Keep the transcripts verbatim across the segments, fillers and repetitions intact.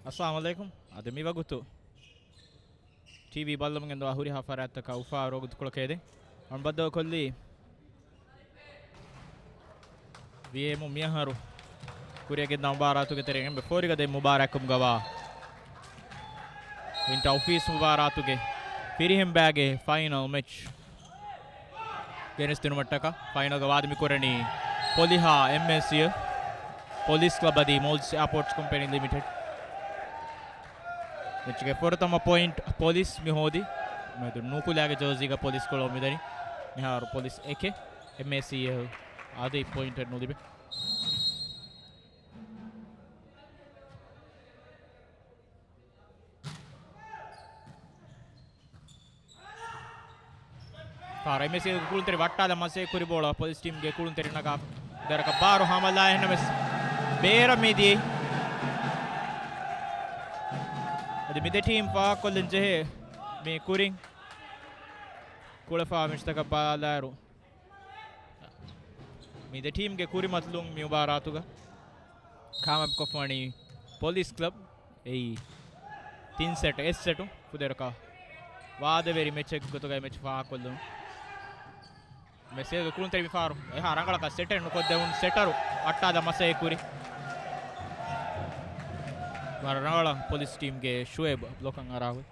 އައްސަލާމު ޢަލައިކުމް. އަދި މި ވަގުތު ޓީވީ ބައްލަމުން ގެންދަވާ ހުރިހާ ފަރާތްތަކާ އުފާވެރި ވަގުތުކޮޅަކަށް އެދެން. އަނބައްދަވަކޮށްލީ ވީއޭއެމު މިއަހަރު ކުރިއަށް ގެންދާ މުބާރާތުގެ ތެރެއިން އެންމެ ފޯރިގަދަ މުބާރާތްކަމުގަވާ އިންޓަ އޮފީސް މުބާރާތުގެ ފިރިހެން ބައިގެ ފައިނަލް މެޗް ގެނެސްދިނުމަށްޓަކާ ފައިނަލްގަ ވާދަ މިކުރަނީ ޕޮލިހާ އެމްއޭސީއެލް، ޕޮލިސް ކްލަބް އަދި މޯލްޑްސް އެއާޕޯޓްސް ކޮމްޕެނީ ލިމިޓެޑް. މެޗުގެ ފުރަތަމަ ޕޮއިންޓް ޕޮލިސް މި ހޯދި. މެދު ނޫކުލައިގެ ޖާސީގަ ޕޮލިސް ކޮޅު މިދަނީ. މިހާރު ޕޮލިސް އެކެއް، އެމްއޭސީއެލް އަދި ޕޮއިންޓެއް ނުލިބޭ. ފާރަ އެމްއޭސީއެލްގެ ކުޅުންތެރި ވައްޓާލަން މަސައްކަތް ކުރި ބޯޅަ ޕޮލިސް ޓީމްގެ ކުޅުންތެރި ނަގާ ދަރަކަށް ބާރު ހަމަލާ އެހެންނަމެސް ބޭރަށް މިދިޔައީ. އަދި މި ދެ ޓީމް ފާހަގަކޮށްލަން ޖެހޭ މި ކުރިން ކުޅެފާ މެޗްތަކަށް ބަލާލާއިރު، މި ދެ ޓީމްގެ ކުރިމަތިލުން މި މުބާރާތުގަ ކާމިޔާބުކޮށްފަވަނީ ޕޮލިސް ކްލަބް. އެއީ ތިން ސެޓް އެއް ސެޓު ފުދޭވަރަކަށް ވާދަވެރި މެޗެއްގެ ގޮތުގައި މެޗް ފާހަގަކޮށްލުން. މެސޭލްގެ ކުޅުންތެރި މި ފާރު އެހާ ރަނގަޅަކަށް ސެޓެއް ނުކޮށްދެމުން ސެޓަރު އައްޓާލަ މަސައްކަތް ކުރި. ވަރަށް ރަނގަޅަށް ޕޮލިސް ޓީމްގެ ޝުއޭބް ބްލޮކަށް އަރާ ހުރި.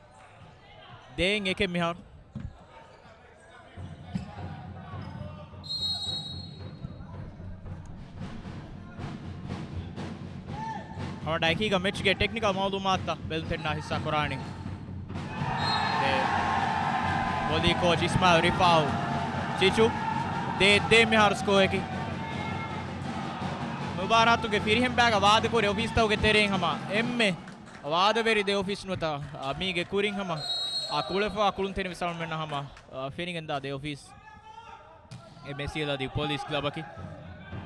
ދޭން އެކެއް މިހާރު. ހަމަ އެކީގަ މެޗްގެ ޓެކްނިކަލް މައުލޫމާތުތައް ބެލުންތެރިންނާ ހިއްސާ ކުރާނީ. ދޭ ބޮލީ ކޯޗް އިސްމާއިލް ރިފާއު ޗިޗު. ދޭ ދޭ މިހާރު ސްކޯއަކީ. މުބާރާތުގެ ފިރިހެން ބައިގަ ވާދަކުރި އޮފީސްތަކުގެ ތެރެއިން ހަމަ އެންމެ ވާދަވެރި ދެ އޮފީސް ނުވަތަ، އާ، މީގެ ކުރިން ހަމަ، އާ، ކުޅެފާ ކުޅުންތެރިން ވެސް އަޅުމެންނަށް ހަމަ، އާ، ފެނިގެންދާ ދެ އޮފީސް. އެމްއޭސީއެލް އަދި ޕޮލިސް ކްލަބަކީ.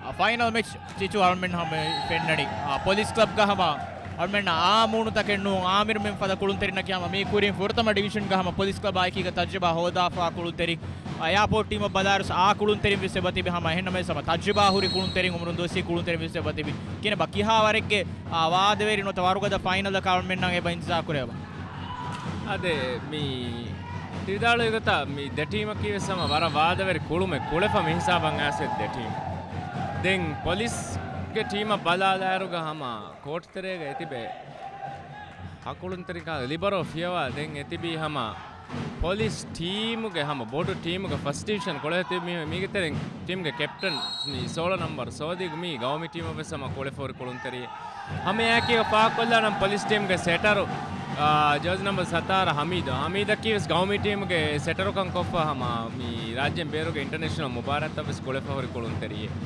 އާ، ފައިނަލް މެޗް ޗިޗު އަޅުމެން ހަމަ ފެންނަނީ، އާ، ޕޮލިސް ކްލަބްގަ ހަމަ އަޅުމެންނަށް އާ މޫނުތަކެއް ނޫން، އާ މިރުމެން ފަދަ ކުޅުންތެރިންނަކީ ހަމަ މީ ކުރިން ފުރަތަމަ ޑިވިޝަންގަ ހަމަ ޕޮލިސް ކްލަބާ އެކީގަ ތަޖުރިބާ ހޯދާފާ ކުޅުންތެރިން. އާ، އެއާޕޯޓް ޓީމަށް ބަލާއިރު އާ ކުޅުންތެރިން ވެސް އެބަތިބި ހަމަ އެހެންނަމަވެސް ހަމަ ތަޖުރިބާ ހުރި ކުޅުންތެރިން އުމުރުން ދުވަސްވީ ކުޅުންތެރިން ވެސް އެބަތިބި. ކިހިނެއްބާ ކިހާ ވަރެއްގެ، އާ، ވާދަވެރި ނުވަތަ ވަރުގަދަ ފައިނަލަކަށް އަޅުމެންނަށް އެބަ އިންތިޒާރު ކުރެވޭ؟ އާދެ، މި ތި ވިދާޅުވި ގޮތަށް މި ދެ ޓީމަކީ ވެސް ހަމަ ވަރަށް ވާދަވެރި ކުޅުމެއް، ކުޅެފަ މި ހިސާބަށް އައިސް ދެ ޓީމް. ދެން ޕޮލިސްގެ ޓީމަށް ބަލާލާއިރުގަ ހަމަ ކޯޓް ތެރޭގަ އެތިބެ ހަ ކުޅުންތެރިން ކާ ލިބަރޯ ފިޔަވާ ދެން އެތިބީ ހަމަ ޕޮލިސް ޓީމުގެ ހަމަ ބޮޑު ޓީމުގެ ފަސްޓް ޑިވިޝަން ކޮޅެ ތިބި މީ-، މީގެ ތެރެއިން ޓީމްގެ ކެޕްޓަން މި ސޯޅަ ނަމްބަރު ސޯދިގު މީ ގައުމީ ޓީމަށް ވެސް ހަމަ ކުޅެފަހުރި ކުޅުންތެރި. ހަމައެކީގަ ފާހަގަކޮށްލާނަން ޕޮލިސް ޓީމްގެ ސެޓަރު، އާ، ޖާސީ ނަމްބަރު ސަތާރަ ހަމީދު. ހަމީދަކީ ވެސް ގައުމީ ޓީމުގެ ސެޓަރުކަން ކޮށްފަ ހަމަ މި ރާއްޖޭން ބޭރުގެ އިންޓަރނޭޝަނަލް މުބާރާތްތައް ވެސް ކުޅެފަހުރި ކުޅުންތެރިއެއް.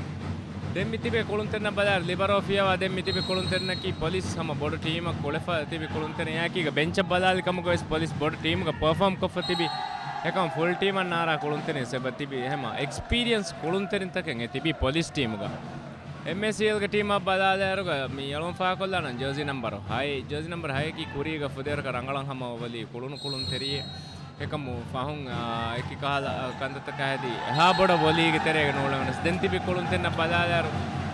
ދެން މިތިބެ ކުޅުންތެރިންނަށް ބަލާއިރު ލިބަރޯ ފިޔަވާ، ދެން މިތިބެ ކުޅުންތެރިންނަކީ ޕޮލިސް ހަމަ ބޮޑު ޓީމަށް ކުޅެފަ ތިބި ކުޅުންތެރިން. އެއާއެކީގަ ބެންޗަށް ބަލާލި ކަމުގަ ވެސް ޕޮލިސް ބޮޑު ޓީމުގަ ޕަރފޯމް ކޮށްފަ ތިބި. އެކަމް ފުލް ޓީމަށް ނާރާ ކުޅުންތެރިން ސެބަ ތިބި. ހަމަ އެކްސްޕީރިއަންސް ކުޅުންތެރިންތަކެއް އެ ތިބީ ޕޮލިސް ޓީމުގަ. އެމްއޭސީއެލްގެ ޓީމަށް ބަލާލާއިރުގަ މި އަޅުން ފާހަގަކޮށްލާނަން ޖާސީ ނަމްބަރު ހައެއް. ޖާސީ ނަމްބަރު ހައެއް ކީ ކުރީގަ ފުދޭވަރަކަށް ރަނގަޅަށް ހަމަ ވަލީ ކުޅުނު ކުޅުންތެރިއެއް. އެކަމު ފަހުން، އާ، އެކި ކަހަލަ، އާ، ކަންތައްތަކާ ހެދި އެހާ ބޮޑަށް ވޮލީގެ ތެރޭގަ ނޫޅެވުނަސް ދެން ތިބި ކުޅުންތެރިންނަށް ބަލާލާއިރު،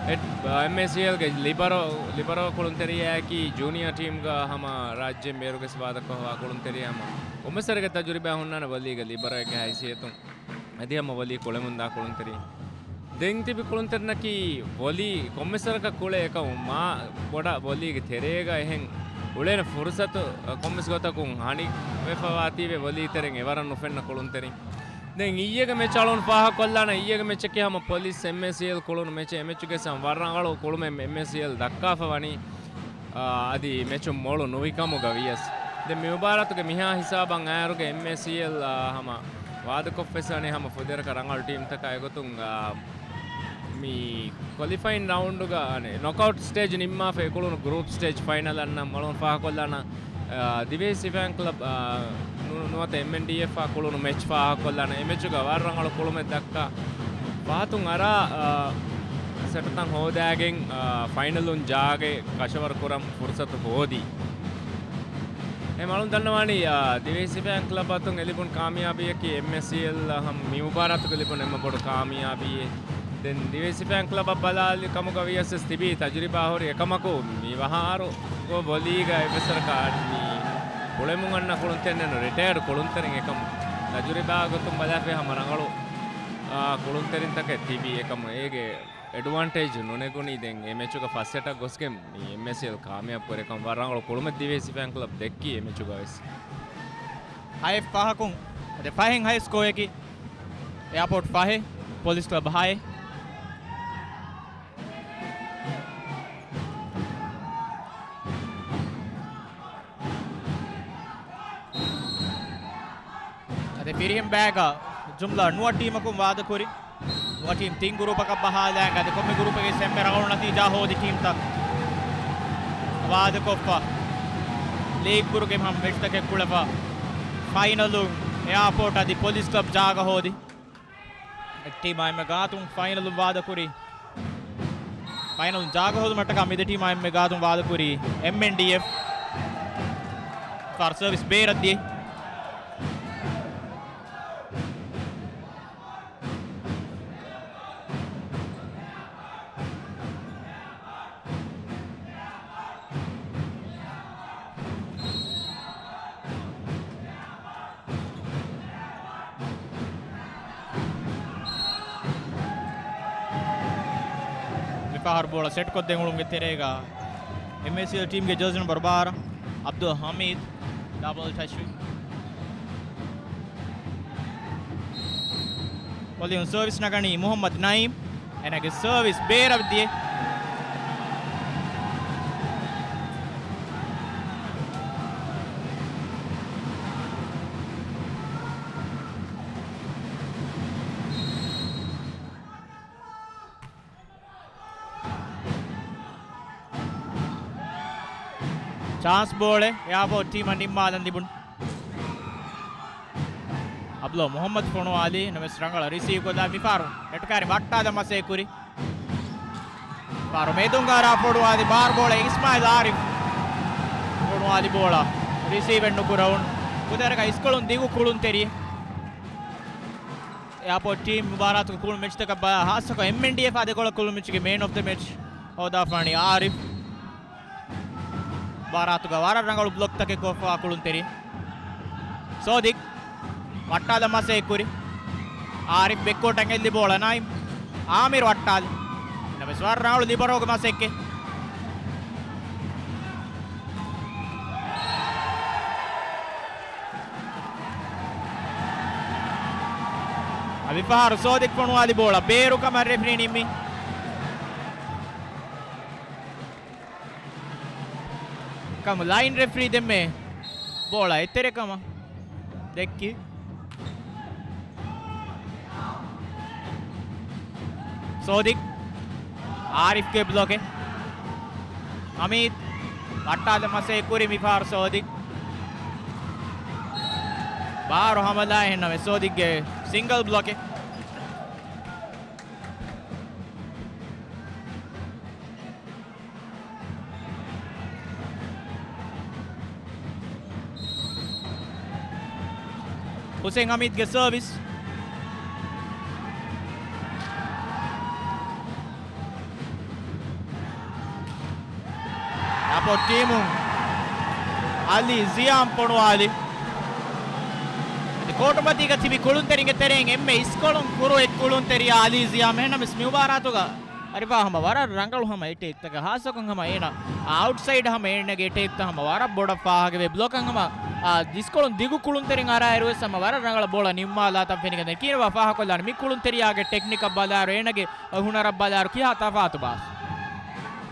އެ، އާ، އެމްއޭސީއެލްގެ ލިބަރޯ، ލިބަރޯ ކުޅުންތެރިޔާއަކީ ޖޫނިއާ ޓީމްގަ ހަމަ ރާއްޖޭން ބޭރުގެ ވާދަކޮށް ހަމަ ކުޅުންތެރި ހަމަ ކޮންމެސް ވަރެއްގެ ތަޖުރިބާ ހުންނާނެ ވޮލީގެ ލިބަރޯއެއްގެ ހައިސިއްޔަތުން. އަދި ހަމަ ވޮލީ ކުޅެމުންދާ ކުޅުންތެރި. ދެން ތިބި ކުޅުންތެރިންނަކީ ވޮލީ ކޮންމެސް ވަރަކަށް ކުޅޭ އެކަމު މާ ބޮޑަށް ވޮލީގެ ތެރޭގަ އެހެން އުޅޭނެ ފުރުސަތު ކޮންމެސް ގޮތަކުން ހަނިވެފަވާތީވެ ވޮލީ ތެރެއިން އެވަރަށް ނުފެންނަ ކުޅުންތެރިން. ދެން އިއްޔެގެ މެޗް އަޅުން ފާހަގަކޮށްލާނަން. އިއްޔެގެ މެޗަކީ ހަމަ ޕޮލިސް އެމްއޭސީއެލް ކުޅުނު މެޗެއް. އެމެޗުގެ ސަމް ވަރަށް ރަނގަޅު ކުޅުމެއް އެމްއޭސީއެލް ދައްކާފަ ވަނީ. އާ، އަދި މެޗު މޮޅު ނުވިކަމުގަ ވިޔަސް. ދެން މި މުބާރާތުގެ މިހާ ހިސާބަށް އައިރުގެ އެމްއޭސީއެލް، އާ، ހަމަ ވާދަކޮށްފަވެސް ވަނީ ހަމަ ފުދޭވަރަކަށް ރަނގަޅު ޓީމްތަކާ އެގޮތުން، އާ، މި ކޮލިފައިން ރައުންޑުގަ، އަނެ، ނޮކްއައުޓް ސްޓޭޖް ނިންމާފަ އެކުޅުނު ގްރޫޕް ސްޓޭޖް ފައިނަލް އަންނަ މަޅުން ފާހަގަކޮށްލާނަ، އާ، ދިވެހި ސިފައިން ކްލަބް، އާ، ނު-، ނުވަތަ އެމްއެންޑީއެފް އާ ކުޅުނު މެޗް ފާހަގަކޮށްލާނަ. އެ މެޗުގަ ވަރަށް ރަނގަޅު ކުޅުމެއް ދައްކާ ފަހަތުން އަރާ، އާ، ސެޓުތައް ހޯދާގެން، އާ، ފައިނަލުން ޖާގަ ކަށަވަރު ކުރަން ފުރުސަތު ހޯދީ. އެ މަޅުން ދަންނަވާނީ، އާ، ދިވެހި ސިފައިން ކްލަބް އަތުން އެ ލިބުނު ކާމިޔާބީއަކީ އެމްއޭސީއެލް ހަމަ މި މުބާރާތުގަ ލިބުނު އެންމެ ބޮޑު ކާމިޔާބީއެއް. ދެން ދިވެހި ސިފައިން ކްލަބަށް ބަލާލި ކަމުގަ ވިޔަސް ތިބީ ތަޖުރިބާ ހުރި އެކަމަކު، މި ފަހަރު ގޮ ވޮލީގަ އެއްވެސް ވަރަކަށް މި ކުޅެމުން އަންނަ ކުޅުންތެރިން ނޫން، ރިޓަޔަރޑް ކުޅުންތެރިން އެކަމު ތަޖުރިބާ ގޮތުން ބަލާފައި ހަމަ ރަނގަޅު، އާ، ކުޅުންތެރިންތަކެއް ތިބީ އެކަމު އޭގެ އެޑްވާންޓޭޖު ނުނެގުނީ. ދެން އެ މެޗުގަ ފަސް ސެޓަށް ގޮސްގެން މި އެމްއޭސީއެލް ކާމިޔާބު ކުރެކަން ވަރަށް ރަނގަޅު ކުޅުމެއް ދިވެހި ސިފައިން ކްލަބް ދެއްކީ އެ މެޗުގަ ވެސް. ހައެއް ފަހަކުން، އަދި ފަހެއް ހައެއް ސްކޯއަކީ އެއާޕޯޓް ފަހެއް، ޕޮލިސް ކްލަބް ހައެއް. އަދި ފިރިހެން ބައިގަ ޖުމްލަ ނުވަ ޓީމަކުން ވާދަކުރި. ނުވަ ޓީމް ތިން ގުރޫޕަކަށް ބަހާލާ، އަދި ކޮންމެ ގުރޫޕެއްގެ އެންމެ ރަނގަޅު ނަތީޖާ ހޯދި ޓީމްތައް ވާދަކޮށްފަ، ލީގް ބުރުގެ ހަމަ މެޗްތަކެއް ކުޅެފަ، ފައިނަލުން އެއާޕޯޓް އަދި ޕޮލިސް ކްލަބް ޖާގަ ހޯދި. އެއް ޓީމާ އެންމެ ގާތުން ފައިނަލުން ވާދަކުރި، ފައިނަލުން ޖާގަ ހޯދުމަށްޓަކާ މި ދެ ޓީމާ އެންމެ ގާތުން ވާދަކުރީ އެމްއެންޑީއެފް. ފާރު ސަރވިސް ބޭރަށް ދިޔަ. މިފަހަރު ބޯޅަ ސެޓްކޮށްދޭ އުޅުމުގެ ތެރޭގަ އެމްއޭސީއެލް ޓީމްގެ ޖާސި ނަމްބަރު ބާރަ އަބްދުލް ހަމީދު ޑަބަލް ޓަޗް ވި. ބޮލިއުން ސަރވިސް ނަގަނީ މުހައްމަދު ނައީމް. އޭނާގެ ސަރވިސް ބޭރަށް ދިޔަ. ޗާންސް ބޯޅެއް އެއާޕޯޓް ޓީމަށް ނިންމާލަން ލިބުނު. އަބްދުލް މުހައްމަދު ފޮނުވާލީ، ނަމަވެސް ރަނގަޅަށް ރިސީވް ކޮށްލާ މިފަހަރު ހެޓުކާރި ވައްޓާލަން މަސައްކަތް ކުރި. ފަހަރު މެދުން ގާރާ ފޮނުވާލި ބާރު ބޯޅަ އިސްމާއިލް އާރިފް ފޮނުވާލި ބޯޅަ ރިސީވެއް ނުކުރެވުނު. ކުދަރަކަށް އިސްކޮޅުން ދިގު ކުޅުންތެރި. އެއާޕޯޓް ޓީމް މުބާރާތުގެ ކުޅު މެޗްތަކަށް ބަލާ، ހާއްސަކޮށް އެމްއެންޑީއެފް އާ ދެކޮޅަށް ކުޅު މެޗުގެ މޭން އޮފް ދަ މެޗް ހޯދާފާނީ އާރިފް. މުބާރާތުގަ ވަރަށް ރަނގަޅު ބްލޮކްތަކެއް ކޮށްފަ ކުޅުންތެރި ސޯދިކް. ވައްޓާލަން މަސައްކަތް ކުރި. އާރިފް ބެކްކޯޓަށް އެއްލި ބޯޅަ ނައިމް. އާމިރު ވައްޓާލި. ނަމަވެސް ވަރަށް ރަނގަޅު ލިބަރޯގެ މަސައްކަތް. އަދި ފަހަރު ސޯދިކް ފޮނުވާލި ބޯޅަ ބޭރު ކަމަށް ރެފްރީ ނިންމި. ކަމު ލައިން ރެފްރީ ދެންމެ ބޯޅަ އެތެރެ ކަމަށް ދެއްކި. ސޯދިކް. އާރިފްގެ ބްލޮކެއް. ހަމީދު ވައްޓާލަން މަސައްކަތް ކުރި މިފަހަރު ސޯދިކް. ބާރު ހަމަލާ އެހެންނަމެ ސޯދިކްގެ ސިންގަލް ބްލޮކެއް. ހުސެން ހަމީދުގެ ސަރވިސް. އެއާޕޯޓް ޓީމުން އަލީ ޒިޔާމް ފޮނުވާލި. އަދި ކޯޓުމަތީގަ ތިބި ކުޅުންތެރިންގެ ތެރެއިން އެންމެ އިސްކޮޅުން ކުރު އެއް ކުޅުންތެރިޔާ އަލީ ޒިޔާމް. އެހެންނަމަވެސް މި މުބާރާތުގަ އަރިފާ ހަމަ ވަރަށް ރަނގަޅު ހަމަ އެޓޭކް ތަކަށް ހާއްސަކޮށް ހަމަ އޭނަ އައުޓްސައިޑް ހަމަ އޭނަގެ އެޓޭކްތައް ހަމަ ވަރަށް ބޮޑަށް ފާހަގަވޭ. ބްލޮކަށް ހަމަ، އާ، އިސްކޮޅުން ދިގު ކުޅުންތެރިން އަރާއިރު ވެސް ހަމަ ވަރަށް ރަނގަޅަށް ބޯޅަ ނިންމާލާތަން ފެނިގެން ކިހިނެއް ފާހަގަކޮށްލާނެ. މި ކުޅުންތެރިޔާގެ ޓެކްނިކަށް ބަލާއިރު، އޭނަގެ ހުނަރަށް ބަލާއިރު ކިހާ ތަފާތު ބާސް؟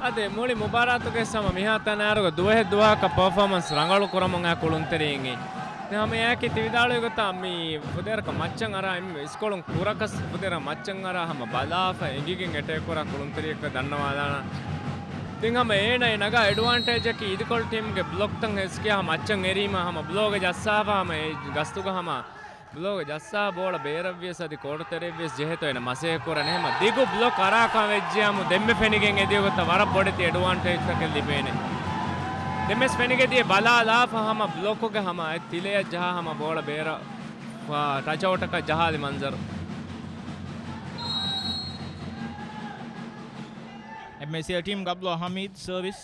އަދި މުޅި މުބާރާތުގެ ހަމަ މިހާ ތަނާރުގަ ދުވަހެއް ދުވަހަކަށް ޕަރފޯމަންސް ރަނގަޅު ކުރަމުން އައި ކުޅުންތެރިން ހަމައެއާއެކީ ތި ވިދާޅުވި ގޮތަށް މި ފުދޭވަރަކަށް މައްޗަށް އަރާ އެންމެ އިސްކޮޅުން ކުރަކަސް ފުދޭވަރަށް މައްޗަށް އަރާ ހަމަ ބަލާފަ އެނގިގެން އެޓޭކް ކުރާ ކުޅުންތެރިއެއްކަން ދަންނަވާލާނަން. ދެން ހަމަ އޭނަ އެ ނަގާ އެޑްވާންޓޭޖަކީ އިދިކޮޅު ޓީމްގެ ބްލޮކްތައް ހެސްކިޔާ މައްޗަށް އެރީމަ ހަމަ ބްލޮކްގަ ޖައްސާފަ ހަމަ އެ ގަސްތުގަ ހަމަ ބްލޮކްގަ ޖައްސާ ބޯޅަ ބޭރަށްވިޔަސް އަދި ކޯޓު ތެރެއަށްވިޔަސް ޖެހޭތޯ އޭނަ މަސައްކަތް ކުރަން. އެހެންމަ ދިގު ބްލޮކް އަރާކަމަށް ވެއްޖިޔާމު ދެންމެ ފެނިގެން އެދިޔަ ގޮތަށް ވަރަށް ބޮޑެތި އެޑްވާންޓޭޖްތަކެއް ލިބޭނެ. ދެންވެސް ފެނިގެދިޔަ ބަލާލާފަ ހަމަ ބްލޮކުގެ ހަމަ އެ ތިލަޔަށް ޖަހާ ހަމަ ބޯޅަ ބޭރަށް ޓަޗްއައުޓަކަށް ޖަހާލި މަންޒަރު. އެމްއޭސީއެލް ޓީމް ގަބްލޯ ހަމީދު ސަރވިސް.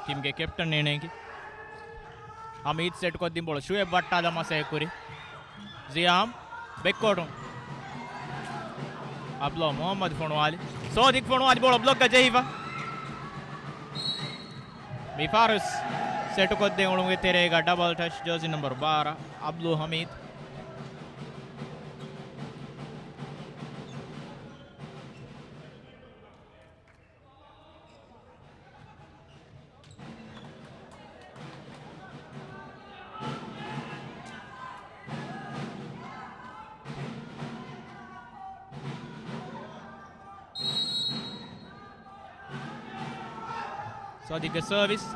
ޓީމްގެ ކެޕްޓަން އޭނައަކީ. ހަމީދު ސެޓްކޮށްދިން ބޯޅަ ޝުއޭބް ވައްޓާލަން މަސައްކަތްކުރި. ޒިޔާމް ބެކްކޯޓުން. އަބްލޯ މުހައްމަދު ފޮނުވާލި. ސޯދިކް ފޮނުވާލި ބޯޅަ ބްލޮކްގަ ޖެހިފަ. މި ފާރުސް ސެޓުކޮށްދޭ އުޅުމުގެ ތެރޭގަ ޑަބަލް ޓަޗް ޖާޒީ ނަމްބަރު ބާރަ އަބްލޫ ހަމީދު. ސޯދިކްގެ ސަރވިސް.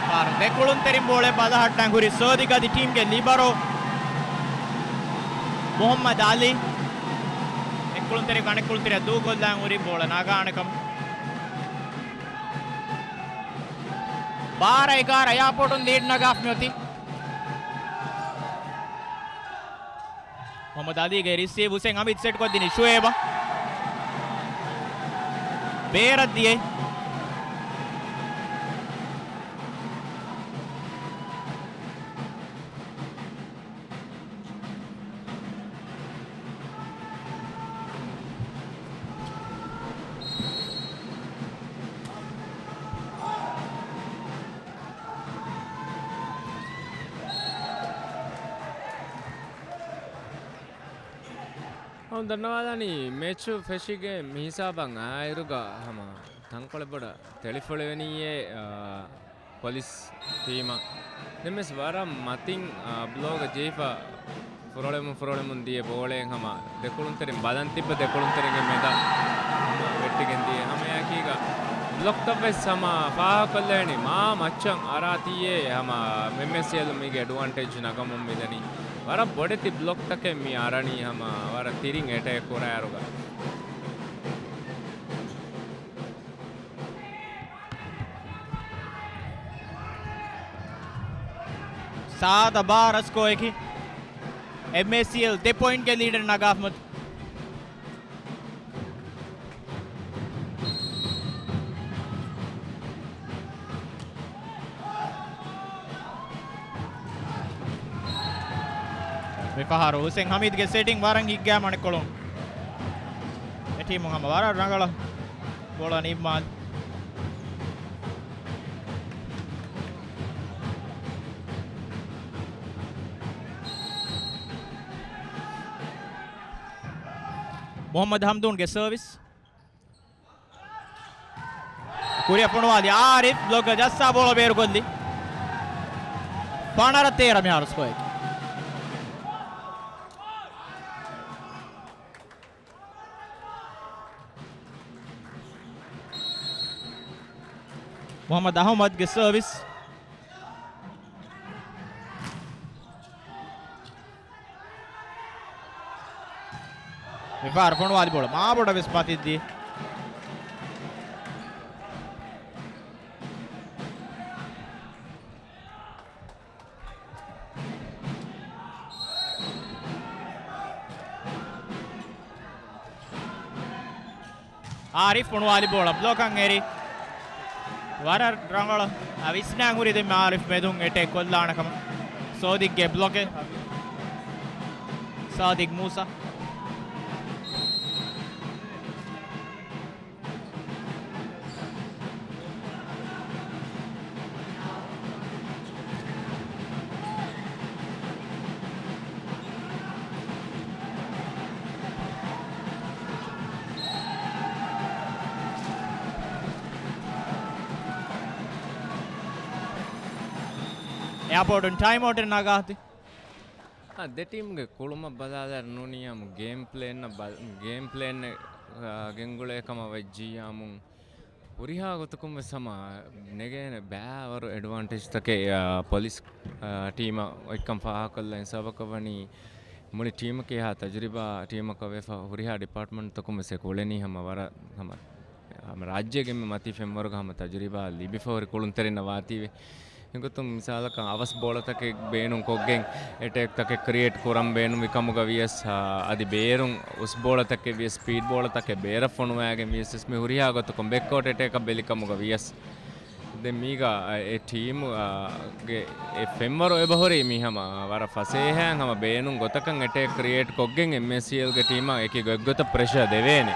ފާރު ދެ ކުޅުންތެރިން ބޯޅަ ބަލަހައްޓަން ހުރި ސޯދިކް އަދި ޓީމްގެ ލިބަރޯ މުހައްމަދު އަލީ. އެއް ކުޅުންތެރި އަނެއް ކުޅުންތެރިއަށް ދޫކޮށްލާން ހުރި ބޯޅަ ނަގާނެ ކަމަށް. ބާރަ އެގާރަ އެއާޕޯޓުން ލީޑް ނަގާފަ މިއޮތީ. މުހައްމަދު އަލީގެ ރިސީވް ހުސެން ހަމީދު ސެޓްކޮށްދިނީ ޝުއޭބަށް. ބޭރަށް ދިޔައީ. އަޅުން ދަންނަވާލާނީ މެޗު ފެށިގެން މިހިސާބަށް އާއިރުގަ ހަމަ ތަންކޮޅެއް ބޮޑަށް ތެޅިފޮޅެވެނީއޭ، އާ، ޕޮލިސް ޓީމަށް. ދެންވެސް ވަރަށް މަތިން، އާ، ބްލޮކްގަ ޖެހިފަ ފުރޮޅެމުން ފުރޮޅެމުން ދިޔަ ބޯޅައެއް ހަމަ ދެކުޅުންތެރިން ބަލަން ތިއްބަ ދެކުޅުންތެރިންގެ މެދަށް ހަމަ ވެއްޓިގެން ދިޔަ. ހަމައެއާއެކީގަ ބްލޮކްތައްވެސް ހަމަ ފާހަގަކޮށްލަނީ މާ މައްޗަށް އަރާތީއޭ ހަމަ އެމްއޭސީއެލް މީގެ އެޑްވާންޓޭޖް ނަގަމުން މިދަނީ. ވަރަށް ބޮޑެތި ބްލޮކްތަކެއް މި އަރަނީ ހަމަ ވަރަށް ތިރިން އެޓޭކް ކުރާއިރުގަ. ސާދަ ބާރަ ސްކޯއަކީ އެމްއޭސީއެލް ދެ ޕޮއިންޓްގެ ލީޑެއް ނަގާފަ މަތި. މިފަހަރު ހުސެން ހަމީދުގެ ސެޓިން ވަރަށް ހިތްގައިމު އަނެއްކޮޅުން. އެ ޓީމުން ހަމަ ވަރަށް ރަނގަޅަށް ބޯޅަ ނިންމާލި. މުހައްމަދު ހަމްދޫންގެ ސަރވިސް. ކުރިއަށް ފޮނުވާލި އާރިފް ބްލޮކްގަ ޖައްސާ ބޯޅަ ބޭރުކޮށްލި. ފަނަރަ ތޭރަ މިހާރު ސްކޯއަކީ. މުހައްމަދު އަހުމަދުގެ ސަރވިސް. މިފަހަރު ފޮނުވާލި ބޯޅަ މާބޮޑަށް ވެސް މަތިން ދިޔަ. އާރިފް ފޮނުވާލި ބޯޅަ ބްލޮކަށް އެރި. ވަރަށް ރަނގަޅަށް ވިސްނާން ހުރި ދެންމެ އާރިފް މެދުން އެޓޭކް ކޮށްލާނެ ކަމަށް. ސޯދިކްގެ ބްލޮކެއް. ސާދިގް މޫސާ. އެއާޕޯޓުން ޓައިމް އައުޓެއް ނަގާތި. އާ، ދެ ޓީމްގެ ކުޅުމަށް ބަލާލާ ނޫނިޔާމު ގޭމް ޕްލޭން ބަ-، ގޭމް ޕްލޭން، އާ، ގެންގުޅޭ ކަމަށް ވެއްޖިއްޔާމު ހުރިހާ ގޮތަކުން ވެސް ހަމަ ނެގޭނެ ބައިވަރު އެޑްވާންޓޭޖްތަކެއް، އާ، ޕޮލިސް، އާ، ޓީމަށް އޮތްކަން ފާހަގަކޮށްލަން. ސަބަބަކަށް ވަނީ މުޅި ޓީމަކީ ހާ ތަޖުރިބާ ޓީމަކަށް ވެފަ، ހުރިހާ ޑިޕާޓްމަންޓްތަކުން ވެސް އެ ކުޅެނީ ހަމަ ވަރަށް ހަމަ، ހަމަ ރާއްޖޭގެ މަތީ ފެންވަރުގަ ހަމަ ތަޖުރިބާ ލިބިފަ ހުރި ކުޅުންތެރިންނަށް ވާތީވެ. އެގޮތުން މިސާލަކަށް އަވަސް ބޯޅަތަކެއް ބޭނުން ކޮށްގެން އެޓޭކްތަކެއް ކްރިއޭޓް ކުރަން ބޭނުންވި ކަމުގަ ވިޔަސް، އާ، އަދި ބޭރުން އުސް ބޯޅަތަކެއް ވިޔަސް ސްޕީޑް ބޯޅަތަކެއް ބޭރަށް ފޮނުވާގެން ވިޔަސް ވެސް މި ހުރިހާ ގޮތަކުން ބެކްކޯޓް އެޓޭކަށް ބެލި ކަމުގަ ވިޔަސް. ދެން މީގަ އެ ޓީމު، އާ، ގެ އެ ފެންވަރު އެބަހުރި މި ހަމަ ވަރަށް ފަސޭހައިން ހަމަ ބޭނުން ގޮތަކަށް އެޓޭކް ކްރިއޭޓް ކޮށްގެން އެމްއޭސީއެލްގެ ޓީމަށް އެކި ގޮތްގޮތަށް ޕްރެޝަރ ދެވޭނެ.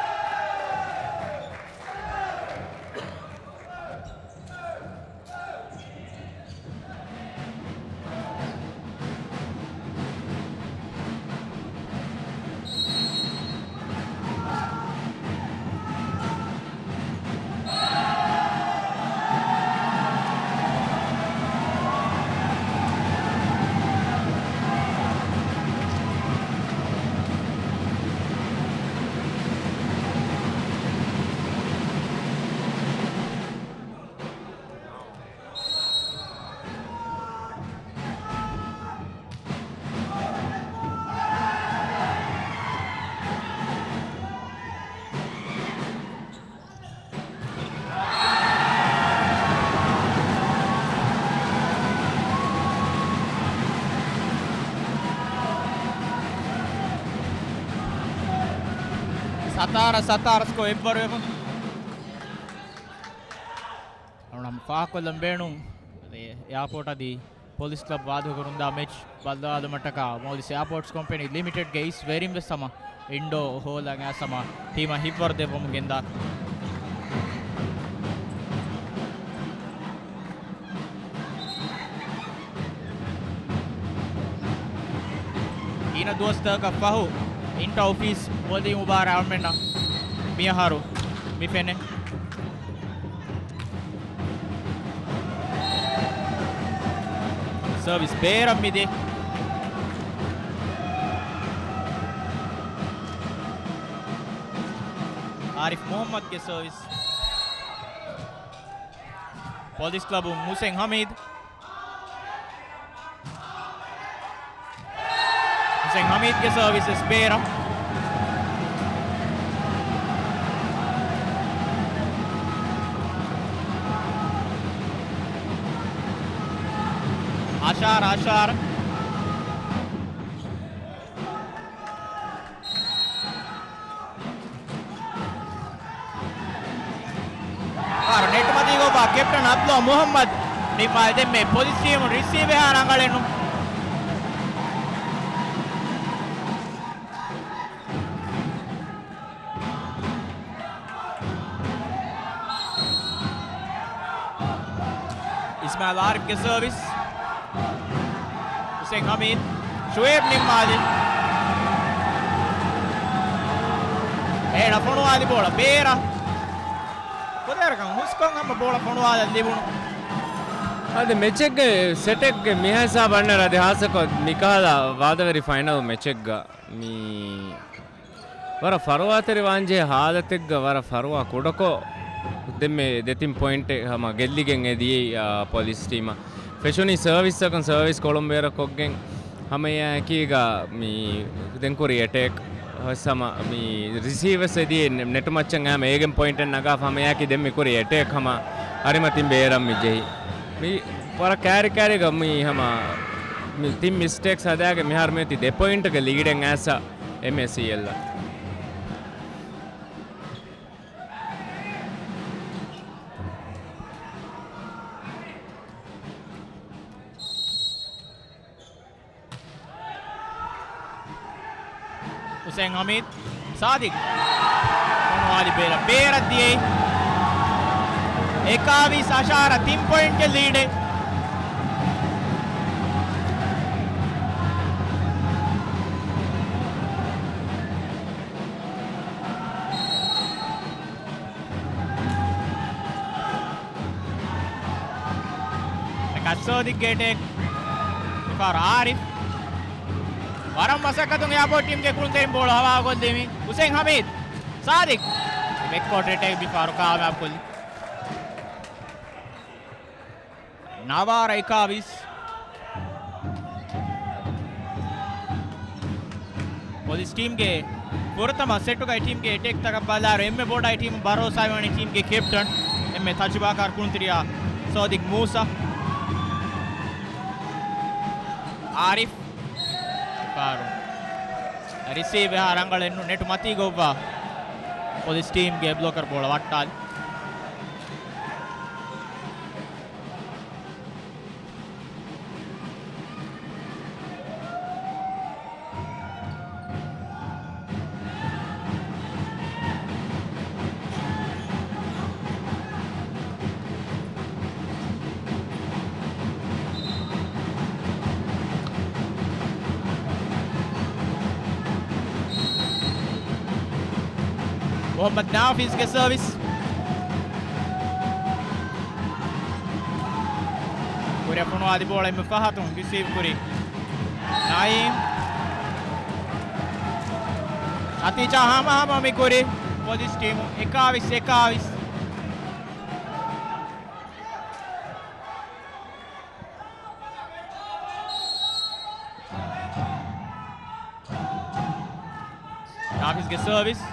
ހަތާރަ ހަތާރަ ސްކޯ އެއްވަރު ވެފަ. އަޅުނަމް ފާހަގަކޮށްލަން ބޭނުން އެއާޕޯޓް އަދި ޕޮލިސް ކްލަބް ވާދަކުރުންދާ މެޗް ބައްލަވާލުމަށްޓަކާ މޯލިސް އެއާޕޯޓްސް ކޮމްޕެނީ ލިމިޓެޑްގެ އިސް ވެރިން ވެސް ހަމަ އިންޑޯ ހޯލަށް އައިސް ހަމަ ޓީމަށް ހިތްވަރު ދެއްވަމުން ގެންދާތީ. ގިނަ ދުވަސްތަކަކަށް ފަހު އިންޓަ އޮފީސް ބޮލި މުބާރާތް އަޅުމެންނަށް މިއަހަރު މި ފެނޭ. ސަރވިސް ބޭރަށް މިދިޔަ. އާރިފް މުހައްމަދްގެ ސަރވިސް. ޕޮލިސް ކްލަބުން ހުސެން ހަމީދު. ހުސެން ހަމީދުގެ ސަރވިސް ވެސް ބޭރަށް. އަޝާރަ، އަޝާރަ. ނެޓް މަތީގަ ކެޕްޓަން އަބްދުﷲ މުހައްމަދު ނިންމާލި. ދެންމެ ޕޮލިސް ޓީމުން ރިސީވް ހާ ރަނގަޅެއް ނޫން. އިސްމާއިލް އާރިފްގެ ސަރވިސް. ހުސެން ހަމީދު، ޝުއޭބް ނިންމާލި. އޭނަ ފޮނުވާލި ބޯޅަ ބޭރަށް. ކުދޭރަކަށް ހުސްކޮށް ހަމަ ބޯޅަ ފޮނުވާލަން ލިބުނު. އަދި މެޗެއްގެ ސެޓެއްގެ މިހާ ހިސާބަށް އަންނަ އަދި ހާއްސަކޮށް މިކަހަލަ ވާދަވެރި ފައިނަލް މެޗެއްގަ މި ވަރަށް ފަރުވާތެރި ވާންޖެހޭ ހާލަތެއްގަ ވަރަށް ފަރުވާ ކުޑަކޮށް، ދެންމެ ދެތިން ޕޮއިންޓެއް ހަމަ ގެއްލިގެން އެ ދިޔައީ، އާ، ޕޮލިސް ޓީމަށް. ފެށުނީ ސަރވިސްއަކުން، ސަރވިސް ކޮޅުން ބޭރަށް ކޮށްގެން ހަމައެއާއެކީގަ މި ދެން ކުރި އެޓޭކް ވެސް ހަމަ މި ރިސީވް ވެސް އެ ދިޔައީ ނެ-، ނެޓު މައްޗަށް އައިމަ އޭގެން ޕޮއިންޓެއް ނަގާފަ ހަމައެއާއެކީ ދެން މި ކުރި އެޓޭކް ހަމަ އަރިމަތިން ބޭރަށް މި ޖެހި. މި ވަރަށް ކާރި ކާރިގަ މި ހަމަ މި ތިން މިސްޓޭކްސް ހަދާގެ މިހާރު މިއޮތީ ދެ ޕޮއިންޓުގެ ލީޑެއް އައިސް އެމްއޭސީއެލްއަށް. ހުސެން ހަމީދު، ސާދިޤް ފޮނުވާލި ބޭރަށް، ބޭރަށް ދިޔައީ. އެކާވީސް އަށާރަ، ތިން ޕޮއިންޓްގެ ލީޑެއް. އެކަސް ސާދިޤްގެ އެޓޭކް. ކާރު އާރިފް. ވަރަށް މަސައްކަތުން އެއާޕޯޓް ޓީމްގެ ކުޅުންތެރިން ބޯޅަ ހަވާ ގޮތްލީމި. ހުސެން ހަމީދު. ސާދިޤް. ބެކްކޯޓް އެޓޭކް މިފަހަރު ކާމިޔާބު ކޮށްލި. ނަވާރަ އެކާވީސް. ޕޮލިސް ޓީމްގެ ފުރަތަމަ ސެޓުގައި ޓީމްގެ އެޓޭކްތަކަށް ބަލާއިރު، އެންމެ ބޮޑަށް ޓީމު ބަރޯސާވާނީ ޓީމްގެ ކެޕްޓަން، އެންމެ ތަޖުރިބާކާރު ކުޅުންތެރިޔާ ސޯދިގް މޫސާ. އާރިފް ފާރު ރިސީވް އެހާ ރަނގަޅެއް ނޫން، ނެޓު މަތީގަ އޮއްވާ ޕޮލިސް ޓީމްގެ ބްލޮކަރު ބޯޅަ ވައްޓާލި. މުޙައްމަދު ނާފިޒްގެ ސަރވިސް. ކުރިއަށް ފޮނުވާލި ބޯޅަ އެންމެ ފަހަތުން ރިސީވް ކުރި ނައީމް. ނަތީޖާ ހަމަހަމަ މި ކުރި ޕޮލިސް ޓީމު އެކާވީސް އެކާވީސް. ނާފިޒްގެ ސަރވިސް.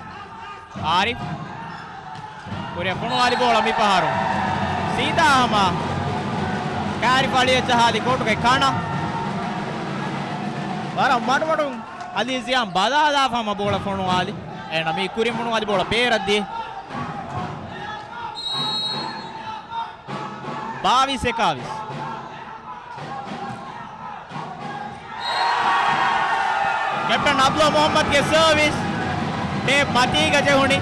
އާރިފް. ކުރިއަށް ފޮނުވާލި ބޯޅަ މިފަހަރު ސީދާ ހަމަ ކާރި ފަޅިއަށް ޖަހާލި ކޯޓުގެ ކަނަ. ވަރަށް މަޑުމަޑުން އަލީ ޒިޔާން ބަލާލާފަ ހަމަ ބޯޅަ ފޮނުވާލި. އޭނަ މި ކުރިން ފޮނުވާލި ބޯޅަ ބޭރަށް ދިޔަ. ބާވީސް އެކާވީސް. ކެޕްޓަން އަބްދުﷲ މުޙައްމަދުގެ ސަރވިސް ޓޭޕް މަތީގަ ޖެހުނީ.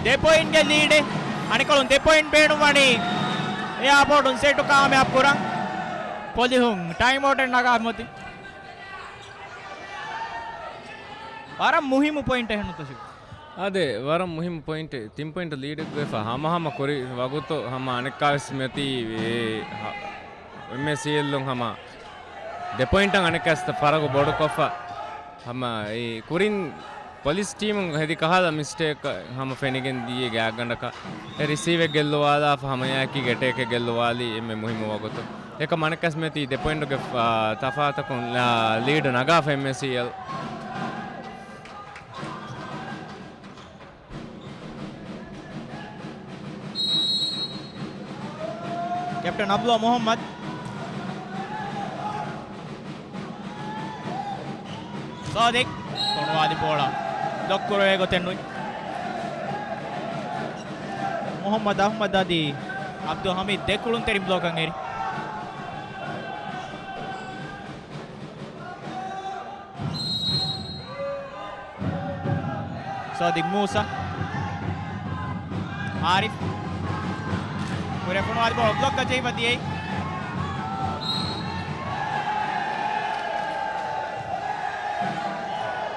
ދެ ޕޮއިންޓްގެ ލީޑެއް އަނެއްކޮޅުން ދެ ޕޮއިންޓް ބޭނުންވަނީ އެއާޕޯޓުން ސެޓު ކާމިޔާބު ކުރަން. ޕޮލިހުން ޓައިމް އައުޓެއް ނަގާ މޮތި. ވަރަށް މުހިއްމު ޕޮއިންޓެއް ނުތަ ޝިބް. އާދެ، ވަރަށް މުހިއްމު ޕޮއިންޓެއް. ތިން ޕޮއިންޓް ލީޑެއްގައިފަ ހަމަހަމަ ކުރި ވަގުތު ހަމަ އަނެއްކާވެސް މިއޮތީ އެ، ހަ، އެމްއޭސީއެލްއުން ހަމަ ދެ ޕޮއިންޓަށް އަނެއްކާވެސް ފަރަގު ބޮޑުކޮށްފަ ހަމަ އެ ކުރިން ޕޮލިސް ޓީމުން ހެދި ކަހަލަ މިސްޓޭކް ހަމަ ފެނިގެން ދިޔަ ގާތްގަނޑަކަށް އެ ރިސީވެއް ގެއްލުވާލާފަ ހަމައެއާއެކީ އެޓޭކެއް ގެއްލުވާލީ އެންމެ މުހިއްމު ވަގުތު. އެކަމް އަނެއްކާވެސް މިއޮތީ ދެ ޕޮއިންޓުގެ، އާ، ތަފާތަކުން، އާ، ލީޑު ނަގާފަ އެމްއޭސީއެލް. ކެޕްޓަން އަބްދުﷲ މުޙައްމަދު. ސާދިޤް ފޮނުވާލި ބޯޅަ ބްލޮކް ކުރެވޭ ގޮތެއް ނުވި. މުޙައްމަދު އަޙްމަދު އަދި އަބްދުލް ހަމީދު ދެ ކުޅުންތެރިން ބްލޮކަށް އެރި. ސާދިޤް މޫސާ. އާރިފް. ކުރިއަށް ފޮނުވާލި ބޯޅަ ބްލޮކް ޖެހިފަ ދިޔައީ.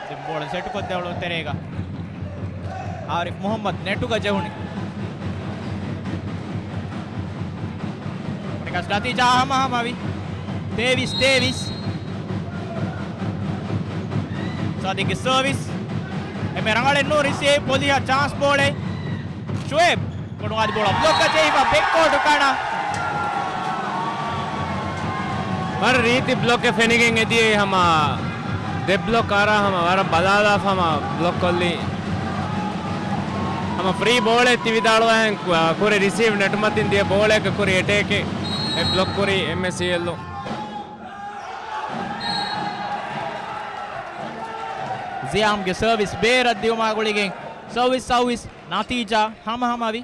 ދެން ބޯޅަ ސެޓުކޮށްދެވުނު ތެރޭގަ. އާރިފް މުޙައްމަދު ނެޓުގަ ޖެހުނީ. ނަތީޖާ ހަމަހަމަވި. ތޭވީސް ތޭވީސް. ސާދިޤްގެ ސަރވިސް. އެންމެ ރަނގަޅެއް ނޫން ރިސީވް. ޕޮލިހަށް ޗާންސް ބޯޅައެއް. ޝުއޭބް. ފޮނުވާލި ބޯޅަ ބްލޮކް ޖެހިފަ ބެކްކޯޓު ކަނަ. ވަރަށް ރީތި ބްލޮކެއް ފެނިގެން އެދިޔައީ ހަމަ ދެ ބްލޮކް އަރާ ހަމަ ވަރަށް ބަލާލާފަ ހަމަ ބްލޮކް ކޮށްލީ. ހަމަ ފްރީ ބޯޅައެއް ތިވިދާޅުވާހެން ކުރެ ރިސީވް ނެޓުމަތިން ދިޔަ ބޯޅައަކަށް ކުރި އެޓޭކެއް އެ ބްލޮކް ކުރީ އެމްއޭސީއެލްއު. ޒިޔާމްގެ ސަރވިސް ބޭރަށް ދިޔުމާ ގުޅިގެން ސަރވިސް ސަރވިސް ނަތީޖާ ހަމަހަމަވި.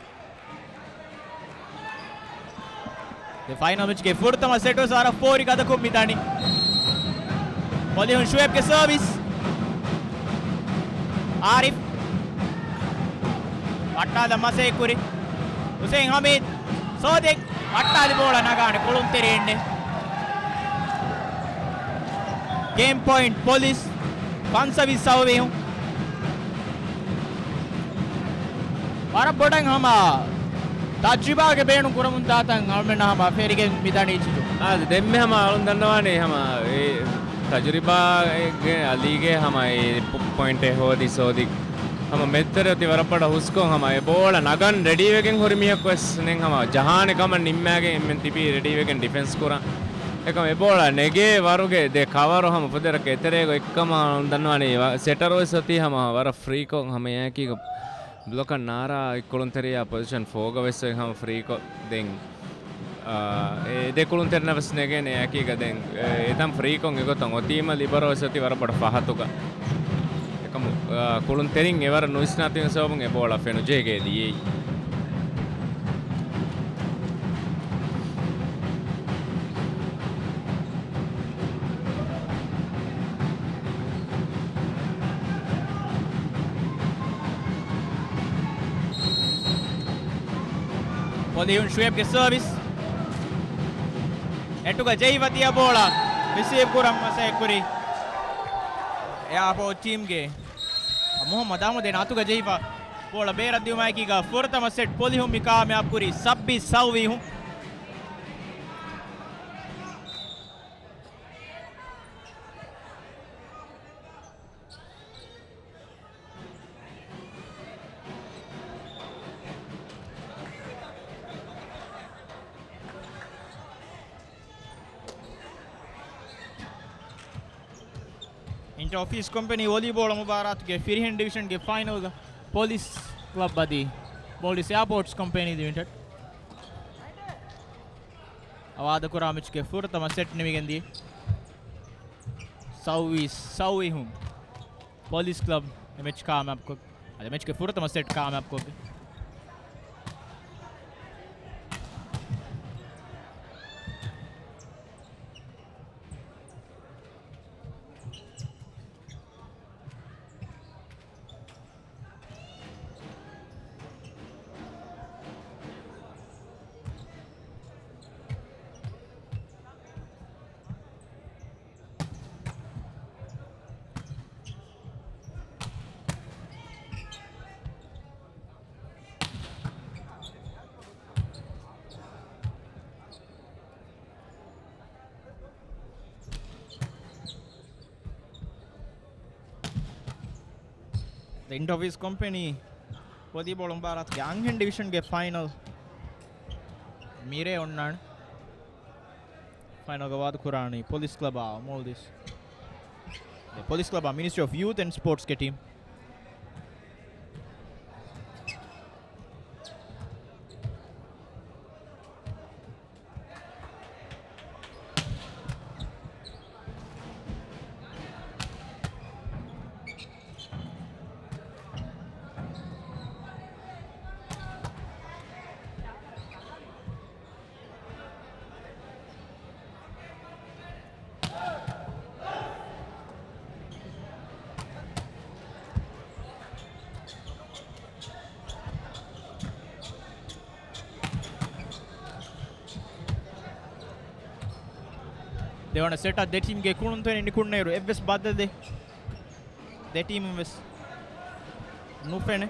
ދެ ފައިނަލް މެޗްގެ ފުރަތަމަ ސެޓް ވެސް ވަރަށް ފޯރި ގަދަކޮށް މި ދަނީ. ޕޮލިހުން ޝުއޭބްގެ ސަރވިސް. އާރިފް. ވައްޓާލަ މަސޭ ކުރި. ހުސެން ހަމީދު. ސޯދެއް. ވައްޓާލި ބޯޅަ ނަގާނެ ކުޅުންތެރިއެއްނެ. ގޭމް ޕޮއިންޓް ޕޮލިސް. ފަންސަވީސް ސައުވީހުން. ވަރަށް ބޮޑަށް ހަމަ ތަޖްރިބާގެ ބޭނުން ކުރަމުން ދާތަން އަޅުމެންނަށް ހަމަ ފެރިގެން މިދަނީ ޗިޖު. އާދެ، ދެންމެ ހަމަ އަޅުން ދަންނަވާނީ ހަމަ އެ ތަޖުރިބާގެ އަލީގެ ހަމަ އެ ޕޮ-، ޕޮއިންޓެއް ހޯދި ސޯދި ހަމަ މެދުތެރެ އޮތީ ވަރަށް ބޮޑަށް ހުސްކޮށް ހަމަ އެ ބޯޅަ ނަގަން ރެޑީވެގެން ހުރި މީހަކު ވެސް ނެތް ހަމަ ޖަހާނެ ކަމަށް ނިންމާގެން އެންމެން ތިބީ ރެޑީވެގެން ޑިފެންސް ކުރަން. އެކަމް އެ ބޯޅަ ނެގޭ ވަރުގެ ދެ ކަވަރު ހަމަ ފުދޭވަރަކަށް އެތެރޭގަ އޮތްކަމަށް އަޅުން ދަންނަވާނީ ވަ-، ސެޓަރު ވެސް އޮތީ ހަމަ ވަރަށް ފްރީކޮށް ހަމަ އެއާއެކީގަ ބްލޮކަށް ނާރާ ކުޅުންތެރިޔާ ޕޮޒިޝަން ފޯގަ ވެސް އޮތް ހަމަ ފްރީކޮށް ދެން އާ، އެ ދެ ކުޅުންތެރިނަށް ވެސް ނެގޭނެ އެއާއެކީގަ ދެން، އެ، އެތަން ފްރީކޮށް އެގޮތަށް އޮތީމަ ލިބަރޯ ވެސް އޮތީ ވަރަށް ބޮޑަށް ފަހަތުގަ. އެކަމު، އާ، ކުޅުންތެރިން އެވަރަށް ނުވިސްނާތީ ސަބަބުން އެ ބޯޅަ ފެނުޖެހިގެ ދިޔައީ. ޕޮލިހުން ޝުއޭބްގެ ސަރވިސް. އެޓުގަ ޖެހިފަ ދިޔަ ބޯޅަ ރިސީވް ކުރަން މަސައްކަތްކުރި އެއާޕޯޓް ޓީމްގެ މުހައްމަދު އަޙްމަދު. އޭނާ އަތުގަ ޖެހިފަ ބޯޅަ ބޭރަށް ދިއުމާއެކީގަ ފުރަތަމަ ސެޓް ޕޮލިހުން މި ކާމިޔާބު ކުރީ ސައްބީސް ސައުވީހުން. އިންޓަ އޮފީސް ކޮމްޕެނީ ވޮލީބޯޅަ މުބާރާތުގެ ފިރިހެން ޑިވިޝަންގެ ފައިނަލްގަ ޕޮލިސް ކްލަބް އަދި މޯލްޑިވްސް އެއާޕޯޓްސް ކޮމްޕެނީ ލިމިޓެޑް ވާދަކުރާ މެޗުގެ ފުރަތަމަ ސެޓް ނިމިގެންދިޔަ. ސައުވީސް ސައުވީހުން ޕޮލިސް ކްލަބް އެ މެޗް ކާމިޔާބުކޮށް، އަދި މެޗްގެ ފުރަތަމަ ސެޓް ކާމިޔާބުކޮށްގެން. ދެ އިންޓަ އޮފީސް ކޮމްޕެނީ ވޮލީބޯޅަ މުބާރާތުގެ އަންހެން ޑިވިޝަންގެ ފައިނަލް މިރޭ އޮންނާނެ. ފައިނަލްގަ ވާދަކުރާނީ ޕޮލިސް ކްލަބާ މޯލްޑިވްސް. ޕޮލިސް ކްލަބާ މިނިސްޓްރީ އޮފް ޔޫތު އެންޑް ސްޕޯޓްސްގެ ޓީމް. ދެވަނަ ސެޓަށް ދެ ޓީމްގެ ކުޅުންތެރިން ނިކުންނައިރު އެއްވެސް ބަދަލެއް ދެ ޓީމުން ވެސް ނުފެނެ.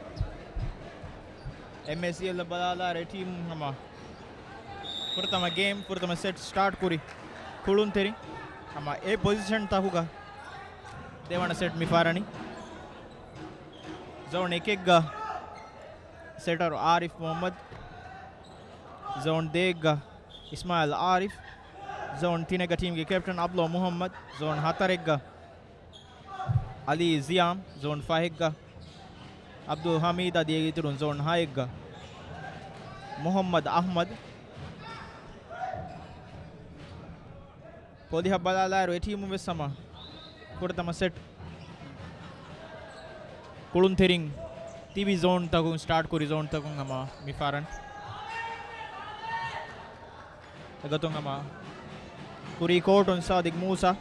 އެމްއޭސީއެލް ބަލާލާރެ ޓީމުން ހަމަ ފުރަތަމަ ގޭމް، ފުރަތަމަ ސެޓް ސްޓާޓް ކުރި ކުޅުންތެރިން ހަމަ އެ ޕޮޒިޝަން ތަކުގަ ދެވަނަ ސެޓް މި ފަރަނީ. ޒޯން އެކެއްގަ ސެޓަރު އާރިފް މުހައްމަދު، ޒޯން ދޭއްގަ އިސްމާއިލް އާރިފް، ޒޯން ތިނެއްގަ ޓީމްގެ ކެޕްޓަން އަބްލޯ މުހައްމަދު، ޒޯން ހަތަރެއްގަ އަލީ ޒިޔާމް، ޒޯން ފަހެއްގަ އަބްދުލް ހަމީދު އަދި އޭގެ އިތުރުން ޒޯން ހައެއްގަ މުހައްމަދު އަޙްމަދު. ޕޮލިހަށް ބަލާލާއިރު އެ ޓީމުން ވެސް ހަމަ ފުރަތަމަ ސެޓް ކުޅުންތެރިން ތިބި ޒޯންތަކުން ސްޓާޓް ކުރި ޒޯންތަކުން ހަމަ މި ފަރަން. އެގޮތުން ހަމަ ކުރީ ކޯޓުން ސާދިގް މޫސާ،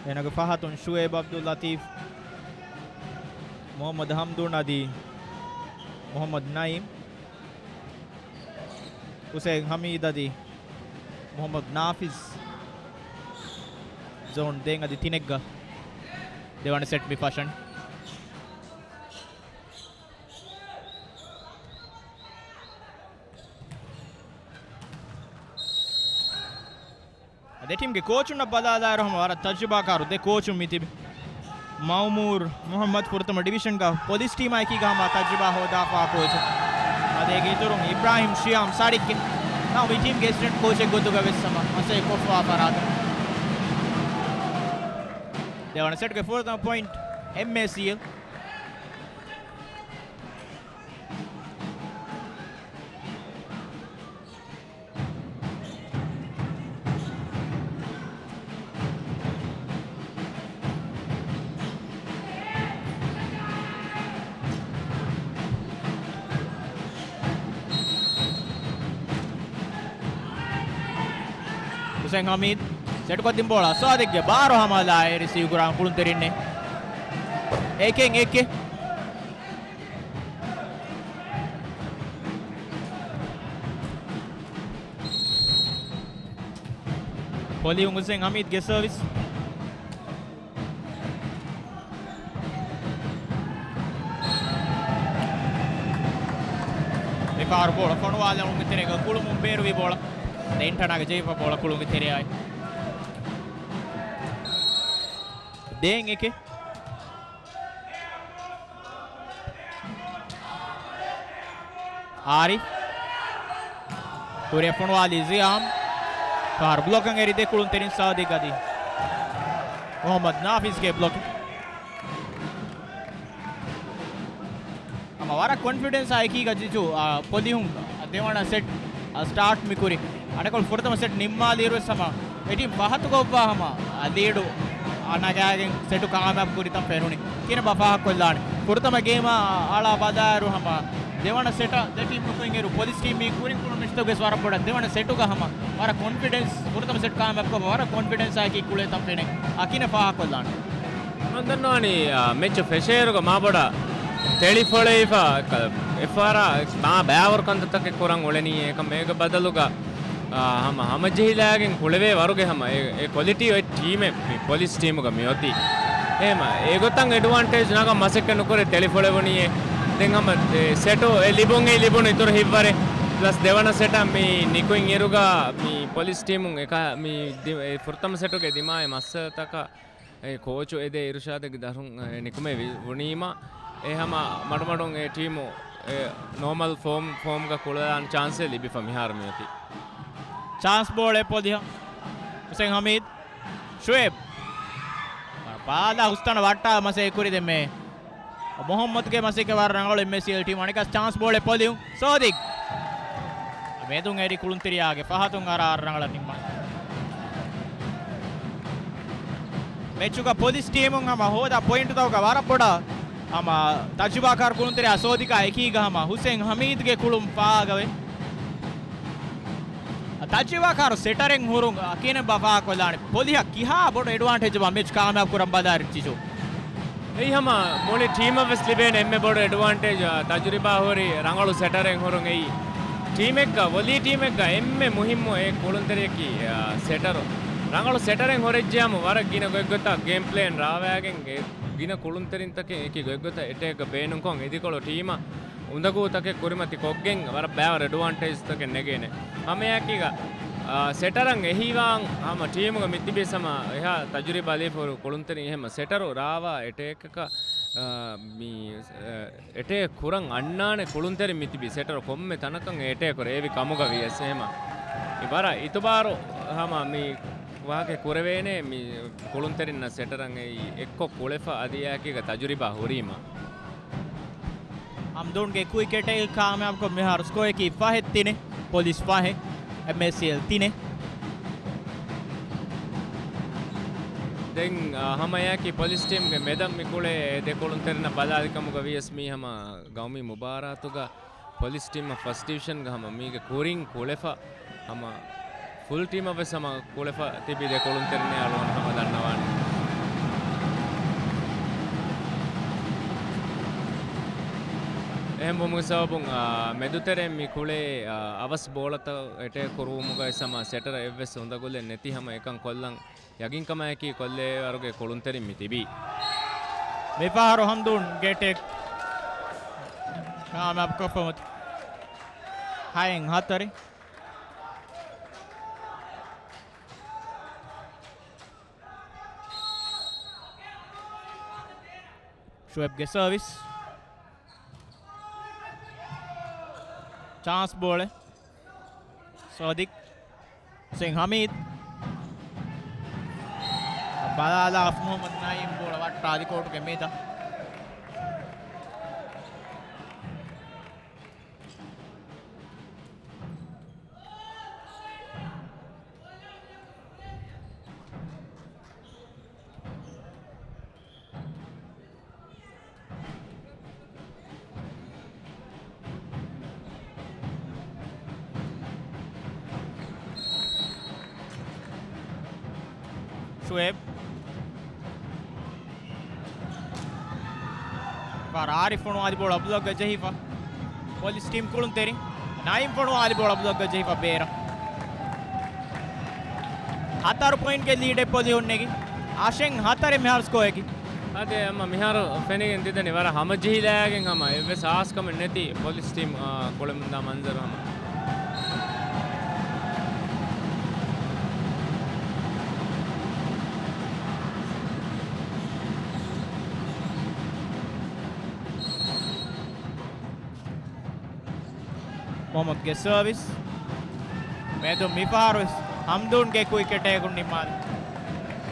އޭނާގެ ފަހަތުން ޝުއޭބް އަބްދުލް ލަތީފް، މުހައްމަދު ހަމްދޫން އަދި މުހައްމަދު ނައީމް، ހުސެއިން ހަމީދު އަދި މުހައްމަދު ނާފިޒް. ޒޯން ދޭއް އަދި ތިނެއްގަ ދެވަނަ ސެޓް މި ފަށަން. ދެ ޓީމްގެ ކޯޗުންނަށް ބަލާލާއިރު ހަމަ ވަރަށް ތަޖުރިބާކާރު ދެ ކޯޗުން މިތިބި. މައުމޫރު މުޙައްމަދު ފުރަތަމަ ޑިވިޝަންގަ ޕޮލިސް ޓީމާ އެކީގަ ހަމަ ތަޖުރިބާ ހޯދާފާ ކޯޗެއް. އަދި އޭގެ އިތުރުން އިބްރާހިމް ޝިޔާމް ސަޑިއްގެ ނަމަ މި ޓީމްގެ އެސިސްޓެންޓް ކޯޗެއް ގޮތުގަ ވެސް ހަމަ މަސައްކަތް ކޮށްފާ ފަރާތަށް. ދެވަނަ ސެޓްގެ ފުރަތަމަ ޕޮއިންޓް އެމްއޭސީއެލް. ހުސެން ހަމީދު ސެޓުކޮށްދިން ބޯޅަ ސާދިގްގެ ބާރު ހަމަލާއެ ރިސީވް ކުރާން ކުޅުންތެރިންނެއް. އެކެއް އެކެއް. ޕޮލިހުން ހުސެން ހަމީދުގެ ސަރވިސް. މިފަހަރު ބޯޅަ ފޮނުވާލަމުގެ ތެރޭގަ ކުޅުމުން ބޭރުވި ބޯޅަ. ދެން އެންޓަނާގެ ޖެހިފަ ބޯޅަ ކުޅުމުގެ ތެރެއާއި. ދޭން އެކެއް. އާރިފް. ކުރިއަށް ފޮނުވާލީ ޒިޔާމް. ފަހަރު ބްލޮކަށް އެރި ދެ ކުޅުންތެރިން ސާދިގް އަދި މުޙައްމަދު ނާފިޒްގެ ބްލޮކެއް. ހަމަ ވަރަށް ކޮންފިޑެންސާ އެކީގަ ޖިޖު، އާ، ޕޮލިހުން ދެވަނަ ސެޓް، އާ، ސްޓާޓް މި ކުރި. އަނެކޮޅު ފުރަތަމަ ސެޓް ނިންމާލިއިރު ވެސް ހަމަ އެ ޓީމް ފަހަތު ގޮއްވާ ހަމަ، އާ، ލީޑު، އާ، ނަގާގެން ސެޓު ކާމިޔާބު ކުރިތަން ފެނުނީ. ކިހިނެއްބާ ފާހަގަކޮށްލާނެ؟ ފުރަތަމަ ގޭމާ އަޅާ ބަލާއިރު ހަމަ ދެވަނަ ސެޓަށް ދެ ޓީމް ނުކުތް އިރު ޕޮލިސް ޓީމް މި ކުރިން ކުޅުނު ނިޝްތަކުގެ ވަރަށް ބޮޑަށް ދެވަނަ ސެޓުގަ ހަމަ ވަރަށް ކޮންފިޑެންސް ފުރަތަމަ ސެޓް ކާމިޔާބުކޮށް ވަރަށް ކޮންފިޑެންސާއެކީ ކުޅޭތަން ފެނޭ. އަކިނެ ފާހަގަކޮށްލާނެ. މަން ދަންނަވަނީ، އާ، މެޗު ފެށޭއިރުގަ މާބޮޑަށް ތެޅިފޮޅެވިފަ، އެއްފަހަރާ މާ ބައިވަރު ކަންތައްތަކެއް ކުރަން އުޅެނީ. އެކަމް އޭގެ ބަދަލުގަ، އާ، ހަމަ ހަމަޖެހިލާގެން ކުޅެވޭ ވަރުގެ ހަމަ އެ، އެ ކޮލިޓީ އޮތް ޓީމެއް މި ޕޮލިސް ޓީމުގަ މިއޮތީ. އެހެމަ އެގޮތަށް އެޑްވާންޓޭޖް ނަގަން މަސައްކަތް ނުކުރެ ތެޅިފޮޅެވުނީ. ދެން ހަމަ އެ ސެޓު އެ ލިބުން އެ ލިބުނު އިތުރު ހިތްވަރެއް. ޕްލަސް ދެވަނަ ސެޓަށް މި ނިކުތް އިރުގަ މި ޕޮލިސް ޓީމުން އެކަ މި ދި-، އެ ފުރަތަމަ ސެޓުގެ ދިމާއި މައްސަލަތަކަށް އެ ކޯޗު އެދޭ އިރުޝާދެއްގެ ދަށުން، އެ، ނިކުމެވި ވުނީމަ، އެ ހަމަ މަޑުމަޑުން އެ ޓީމު އެ ނޯމަލް ފޯމް، ފޯމްގަ ކުޅެދާން ޗާންސެއް ލިބިފަ މިހާރު މިއޮތީ. ޗާންސް ބޯޅެ ޕޮލިހަ. ހުސެން ހަމީދު. ޝުއޭބް. ބާލާ ހުސްތަނަށް ވައްޓާ މަސައްކަތް ކުރި ދެމެ. މުޙައްމަދުގެ މަސައްކަތް ވަރަށް ރަނގަޅު އެމްއޭސީއެލް ޓީމް. އަނެކަސް ޗާންސް ބޯޅެ ޕޮލިހުން. ސޯދިގް. މެދުން އެރި ކުޅުންތެރިޔާގެ ފަހަތުން އަރާ ރަނގަޅަށް ނިންމަން. މެޗުގަ ޕޮލިސް ޓީމުން ހަމަ ހޯދާ ޕޮއިންޓުތަކުގަ ވަރަށް ބޮޑަށް ހަމަ ތަޖުރިބާކާރު ކުޅުންތެރިޔާ ސޯދިގާ އެކީގަ ހަމަ ހުސެން ހަމީދުގެ ކުޅުން ފާހަގަވެ. ތަޖުރިބާކާރު ސެޓަރެއް ހުރުން އަކީނެއް ބަފާކޮށްލާނެ. ޕޮލިހަށް ކިހާ ބޮޑު އެޑްވާންޓޭޖެއް މެޗް ކާމިޔާބު ކުރަން ބަލާއިރު ޖިޖު. އެއީ ހަމަ މުޅި ޓީމަށް ވެސް ލިބޭނެ އެންމެ ބޮޑު އެޑްވާންޓޭޖް، އާ، ތަޖުރިބާ ހުރި ރަނގަޅު ސެޓަރެއް ހުރުން އެއީ. ޓީމެއްގަ، ވޮލީ ޓީމެއްގަ އެންމެ މުހިއްމު އެއް ކުޅުންތެރިޔަކީ، އާ، ސެޓަރު. ރަނގަޅު ސެޓަރެއް ހުރެއްޖެއަމު ވަރަށް ގިނަ ގޮތްގޮތަށް ގޭމް ޕްލޭން ރާވާގެން އެ ގިނަ ކުޅުންތެރިންތަކެއް އެކި ގޮތްގޮތަށް އެޓޭކްގަ ބޭނުންކޮށް އިދިކޮޅު ޓީމަށް އުނދަގޫތަކެއް ކުރިމަތި ކޮށްގެން ވަރަށް ބައިވަރު އެޑްވާންޓޭޖްތަކެއް ނެގޭނެ. ހަމައެކީގަ، އާ، ސެޓަރަށް އެހީވާން ހަމަ ޓީމުގަ މިތިބީސް ހަމަ އެހާ ތަޖުރިބާ ލިބިފަ ހުރި ކުޅުންތެރިން އެހެމަ ސެޓަރު ރާވާ އެޓޭކަކަށް، އާ، މި، އާ، އެޓޭކް ކުރަން އަންނާނެ ކުޅުންތެރިން މިތިބީ ސެޓަރު ކޮންމެ ތަނަކަށް އެޓޭކް ކުރެ އެވި ކަމުގަ ވިޔަސް އެހެމަ މި ވަރަށް އިތުބާރު ހަމަ މި ވާހަކަ ކުރެވޭނެ މި ކުޅުންތެރިންނަށް ސެޓަރަށް އެއީ އެއްކޮށް ކުޅެފަ އަދި އެއާއެކީގަ ތަޖުރިބާ ހުރީމަ. ހަމްދޫންގެ ކުއިކް އެޓޭކް ކާމިޔާބުކޮށް މިހާރު ސްކޯއަކީ ފަހެއް ތިނެއް، ޕޮލިސް ފަހެއް، އެމްއޭސީއެލް ތިނެއް. ދެން، އާ، ހަމައެއާއެކީ ޕޮލިސް ޓީމްގެ މެދަށް މިކުޅޭ ދެ ކުޅުންތެރިންނަށް ބަލާލިކަމުގަ ވިޔަސް މީ ހަމަ ގައުމީ މުބާރާތުގަ ޕޮލިސް ޓީމަށް ފަސްޓް ޑިވިޝަންގަ ހަމަ މީގެ ކުރިން ކުޅެފަ ހަމަ ފުލް ޓީމަށް ވެސް ހަމަ ކުޅެފަ ތިބި ދެ ކުޅުންތެރިންނޭ އަޅުގަނޑު ހަމަ ދަންނަވާނެ. އެހެންވުމުގެ ސަބަބުން، އާ، މެދުތެރެއިން މި ކުޅޭ، އާ، އަވަސް ބޯޅަތައް އެޓޭކް ކުރުވުމުގައި ހަމަ ސެޓަރަށް އެއްވެސް އުނދަގުލެއް ނެތި ހަމަ އެކަން ކޮށްލަން ޔަގީންކަމާއެކީ ކޮށްލެވޭ ވަރުގެ ކުޅުންތެރިން މި ތިބީ. މިފަހަރު ހަމްދޫންގެ އެޓޭކް ކާމިޔާބުކޮށްފަ މަތި ހައެއް ހަތަރެއް. ޝުއެބްގެ ސަރވިސް. ޗާންސް ބޯޅެއް. ސޯދިކް. ހުސެން ހަމީދު. ބަލާލާފަ މުހައްމަދު ނައީމް ބޯޅަ ވައްޓާލި ކޯޓުގެ މެދަށް. ޝުއޭބް. ފަރާރި ފޮނުވާލި ބޯޅަ ބްލޮކްގަ ޖެހިފަ. ޕޮލިސް ޓީމް ކުޅުންތެރި. ނައިމް ފޮނުވާލި ބޯޅަ ބްލޮކްގަ ޖެހިފަ ބޭރަށް. ހަތަރު ޕޮއިންޓްގެ ލީޑެއް ޕޮލިހުންނެގި. އަށެއް ހަތަރެއް މިހާރު ސްކޯއަކީ. އާދެ، އަމަ މިހާރު ފެނިގެން ދިދަނީ ވަރަށް ހަމަޖެހިލާގެން ހަމަ އެއްވެސް ހާސްކަމެއް ނެތި ޕޮލިސް ޓީމް، އާ، ކުޅެމުންދާ މަންޒަރު ހަމަ. މުހައްމަދުގެ ސަރވިސް. މެދު މިފަހަރުވެސް ހަމްދޫންގެ ކުއިކް އެޓޭކުން ނިންމާލި.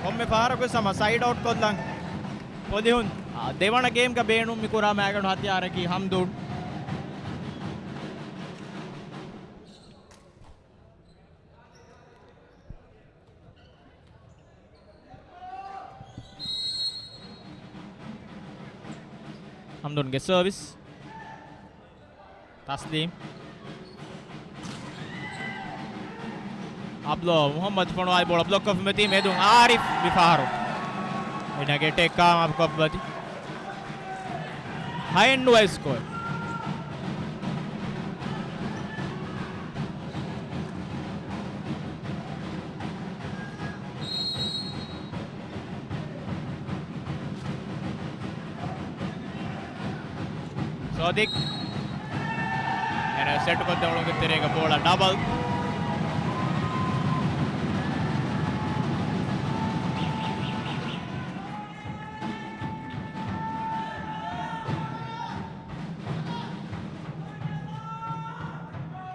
ކޮންމެ ފަހަރަކުވެސް ހަމަ ސައިޑް އައުޓް ކޮށްލަން ޕޮލިހުން، އާ، ދެވަނަ ގޭމްގަ ބޭނުން މި ކުރާ މައިގަނޑު ހަތިޔާރަކީ ހަމްދޫން. ހަމްދޫންގެ ސަރވިސް. ތަސްލީމް. އަބްލޯ މުހައްމަދު ފޮނުވާލި ބޯޅަ ބްލޮކް ކޮށްފަ މެދު މެދުން އާރިފް މިފަހަރު. އޭނާގެ އެޓޭކް ކާމިޔާބު ކޮށްފަ މެދު. ހައެއް ނުވައެއް ސްކޯއެއް. ސޯދިކް. އޭނާ ސެޓްކޮށްދެއްވުމުގެ ތެރޭގަ ބޯޅަ ޑަބަލް.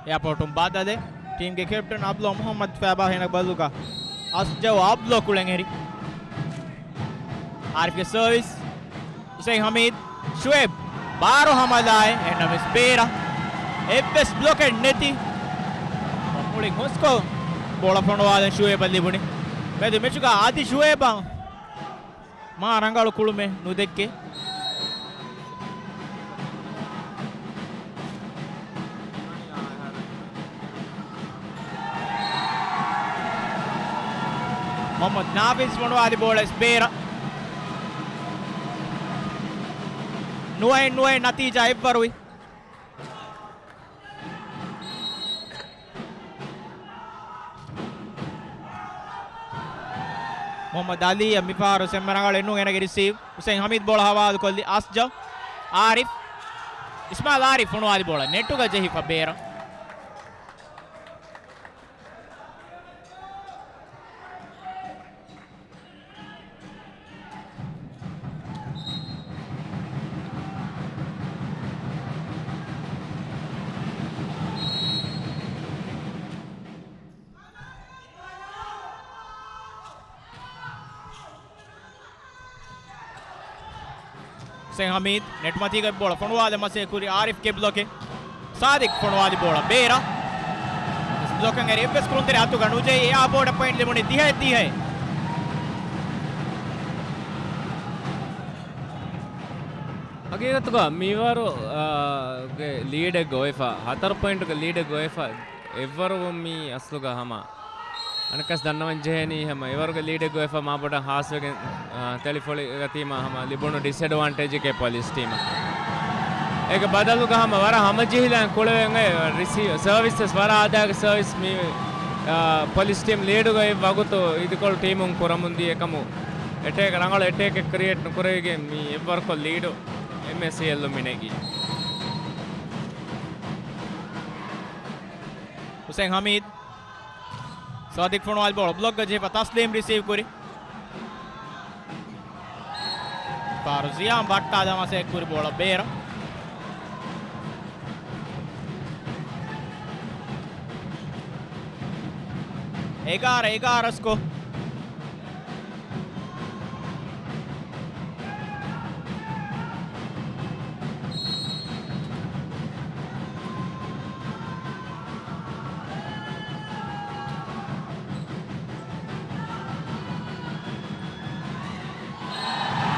އެއާޕޯޓުން ބަދަލެއް. ޓީމްގެ ކެޕްޓަން އަބްލޯ މުހައްމަދު ފައިބާ ހެނަ ބަލުގަ އަސްޖައު އަބްލޯ ކުޅެން އެރި. އާރިފްގެ ސަރވިސް. ހުސެން ހަމީދު، ޝުއޭބް، ބާރު ހަމަލާއެ، އެހެންނަމަވެސް ބޭރަށް އެއްވެސް ބްލޮކެއް ނެތި. މުޅިން ހުސްކޮށް ބޯޅަ ފޮނުވާލަން ޝުއޭބަށް ލިބުނީ. މެދު މެޗުގަ އަދި ޝުއޭބަށް މާ ރަނގަޅު ކުޅުމެއް ނުދެއްކޭ. މުހައްމަދު ނާފިޒް ފޮނުވާލި ބޯޅަ ބޭރަށް. ނުވައެއް ނުވައެއް ނަތީޖާ އެއްވަރުވި. މުހައްމަދު އަލީއަށް މިފަހަރު ސެމް ރަނގަޅެއް ނޫން އޭނާގެ ރިސީވް. ހުސެން ހަމީދު ބޯޅަ ހަވާލުކޮށްލި އަސްޖަ އާރިފް. އިސްމާއިލް އާރިފް ފޮނުވާލި ބޯޅަ ނެޓުގަ ޖެހިފަ ބޭރަށް. ހުސެން ހަމީދު ނެޓް މަތީގަ ބޯޅަ ފޮނުވާލަން މަސައްކަތް ކުރި އާރިފްގެ ބްލޮކެއް. ސާދިޤް ފޮނުވާލި ބޯޅަ ބޭރަށް. ބްލޮކަށް އެރި އެއްވެސް ކުޅުންތެރި އަތުގަ ނުޖެހި އެއާޕޯޓަށް ޕޮއިންޓް ލިބުނީ ދިހައެއް ދިހައެއް. ހަގީގަތުގަ މިވަރު، އާ، ގެ ލީޑެއްގަ އޮތްފަ، ހަތަރު ޕޮއިންޓުގެ ލީޑެއްގަ އޮތްފަ، އެއްވަރުވުން މީ އަސްލުގަ ހަމަ އަނެއްކާސް ދަންނަވަން ޖެހޭނީ ހަމަ އެވަރުގެ ލީޑެއްގަ އޮތްފަ މާބޮޑަށް ހާސްވެގެން، އާ، ތެޅިފޮޅި ގަތީމަ ހަމަ ލިބުނު ޑިސްއެޑްވާންޓޭޖެކޭ ޕޮލިސް ޓީމަށް. އޭގެ ބަދަލުގަ ހަމަ ވަރަށް ހަމަޖެހިލާން ކުޅެވެން އޮތް ރިސީވް، ސަރވިސް ވެސް ވަރަށް އާދައިގެ ސަރވިސް މި، އާ، ޕޮލިސް ޓީމް ލީޑުގަ އޮތް ވަގުތު އިދިކޮޅު ޓީމުން ކުރަމުންދިޔަ އެކަމު އެޓޭކް ރަނގަޅު އެޓޭކެއް ކްރިއޭޓް ނުކުރެވިގެން މި އެއްވަރުކޮށް ލީޑު އެމްއޭސީއެލްއު މިނެގީ. ހުސެން ހަމީދު. ސާދިޤް ފޮނުވާލި ބޯޅަ ބްލޮކްގަ ޖެހިފަ ތަސްލީމް ރިސީވް ކުރި. ފާރު ޒިޔާން ވައްޓާލަން މަސައްކަތް ކުރި ބޯޅަ ބޭރަށް. އެގާރަ އެގާރަ ސްކޯ.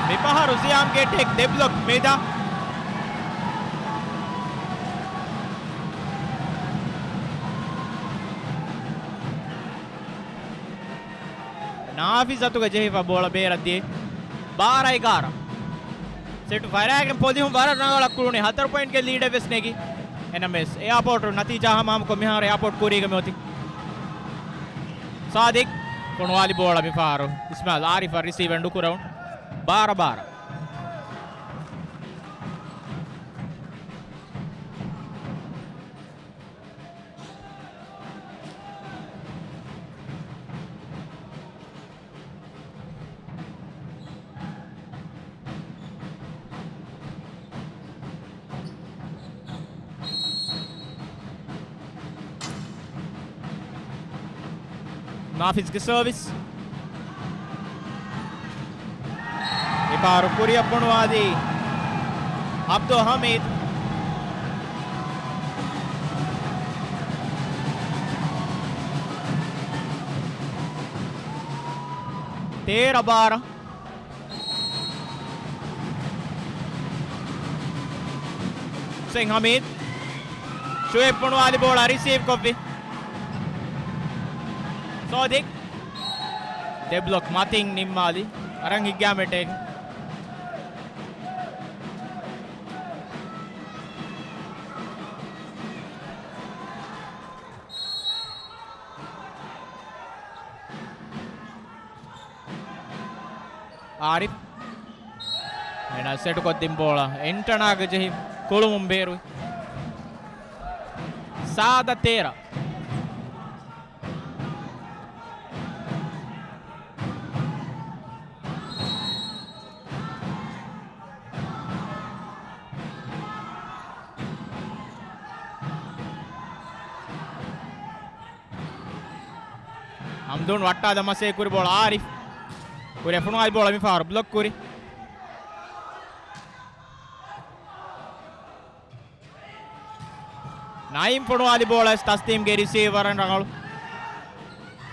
މިފަހަރު ޒިޔާމްގެ ޓެކް ދެ ބްލޮކް މިދަ. ނާފިޒް އަތުގަ ޖެހިފަ ބޯޅަ ބޭރަށް ދިޔަ. ބާރަ އެގާރަ. ސެޓު ފައިރާގެން ޕޮޒިޝަން ވަރަށް ރަނގަޅަށް ކުޅުނީ. ހަތަރު ޕޮއިންޓްގެ ލީޑެއް ވެސް ނެގި. އެނަމެސް އެއާޕޯޓު ނަތީޖާ ހަމަހަމަކޮށް މިހާރު އެއާޕޯޓް ކުރީގަ މިއޮތީ. ސާދިޤް ފޮނުވާލި ބޯޅަ މިފަހަރު އިސްމާއިލް އާރިފަށް ރިސީވް އެންޑު ކުރައުން. ބާރަ ބާރަ. ނާފިޒްގެ ސަރވިސް. މިފަހަރު ކުރިއަށް ފޮނުވާލީ އަބްދުލް ހަމީދު. ތޭރަ ބާރަ. ހުސެން ހަމީދު. ޝުއޭބް ފޮނުވާލި ބޯޅަ ރިސީވް ކޮށްފި. ސޯދިޤް. ދެ ބްލޮކް މަތިން ނިންމާލި. އަރަން ހިއްގާ މެޓޭގެ. އާރިފް. އޭނާ ސެޓުކޮށްދިން ބޯޅަ އެންޓަނާގެ ޖެހި ކުޅުމުން ބޭރުވި. ސާދަ ތޭރަ. ހަމްދޫން ވައްޓާލަން މަސައްކަތް ކުރި ބޯޅަ އާރިފް. ކުރިއަށް ފޮނުވާލި ބޯޅަ މިފަހަރު ބްލޮކް ކުރި. ނައީމް ފޮނުވާލި ބޯޅަ ތަސްލީމްގެ ރިސީވް ވަރަށް ރަނގަޅު.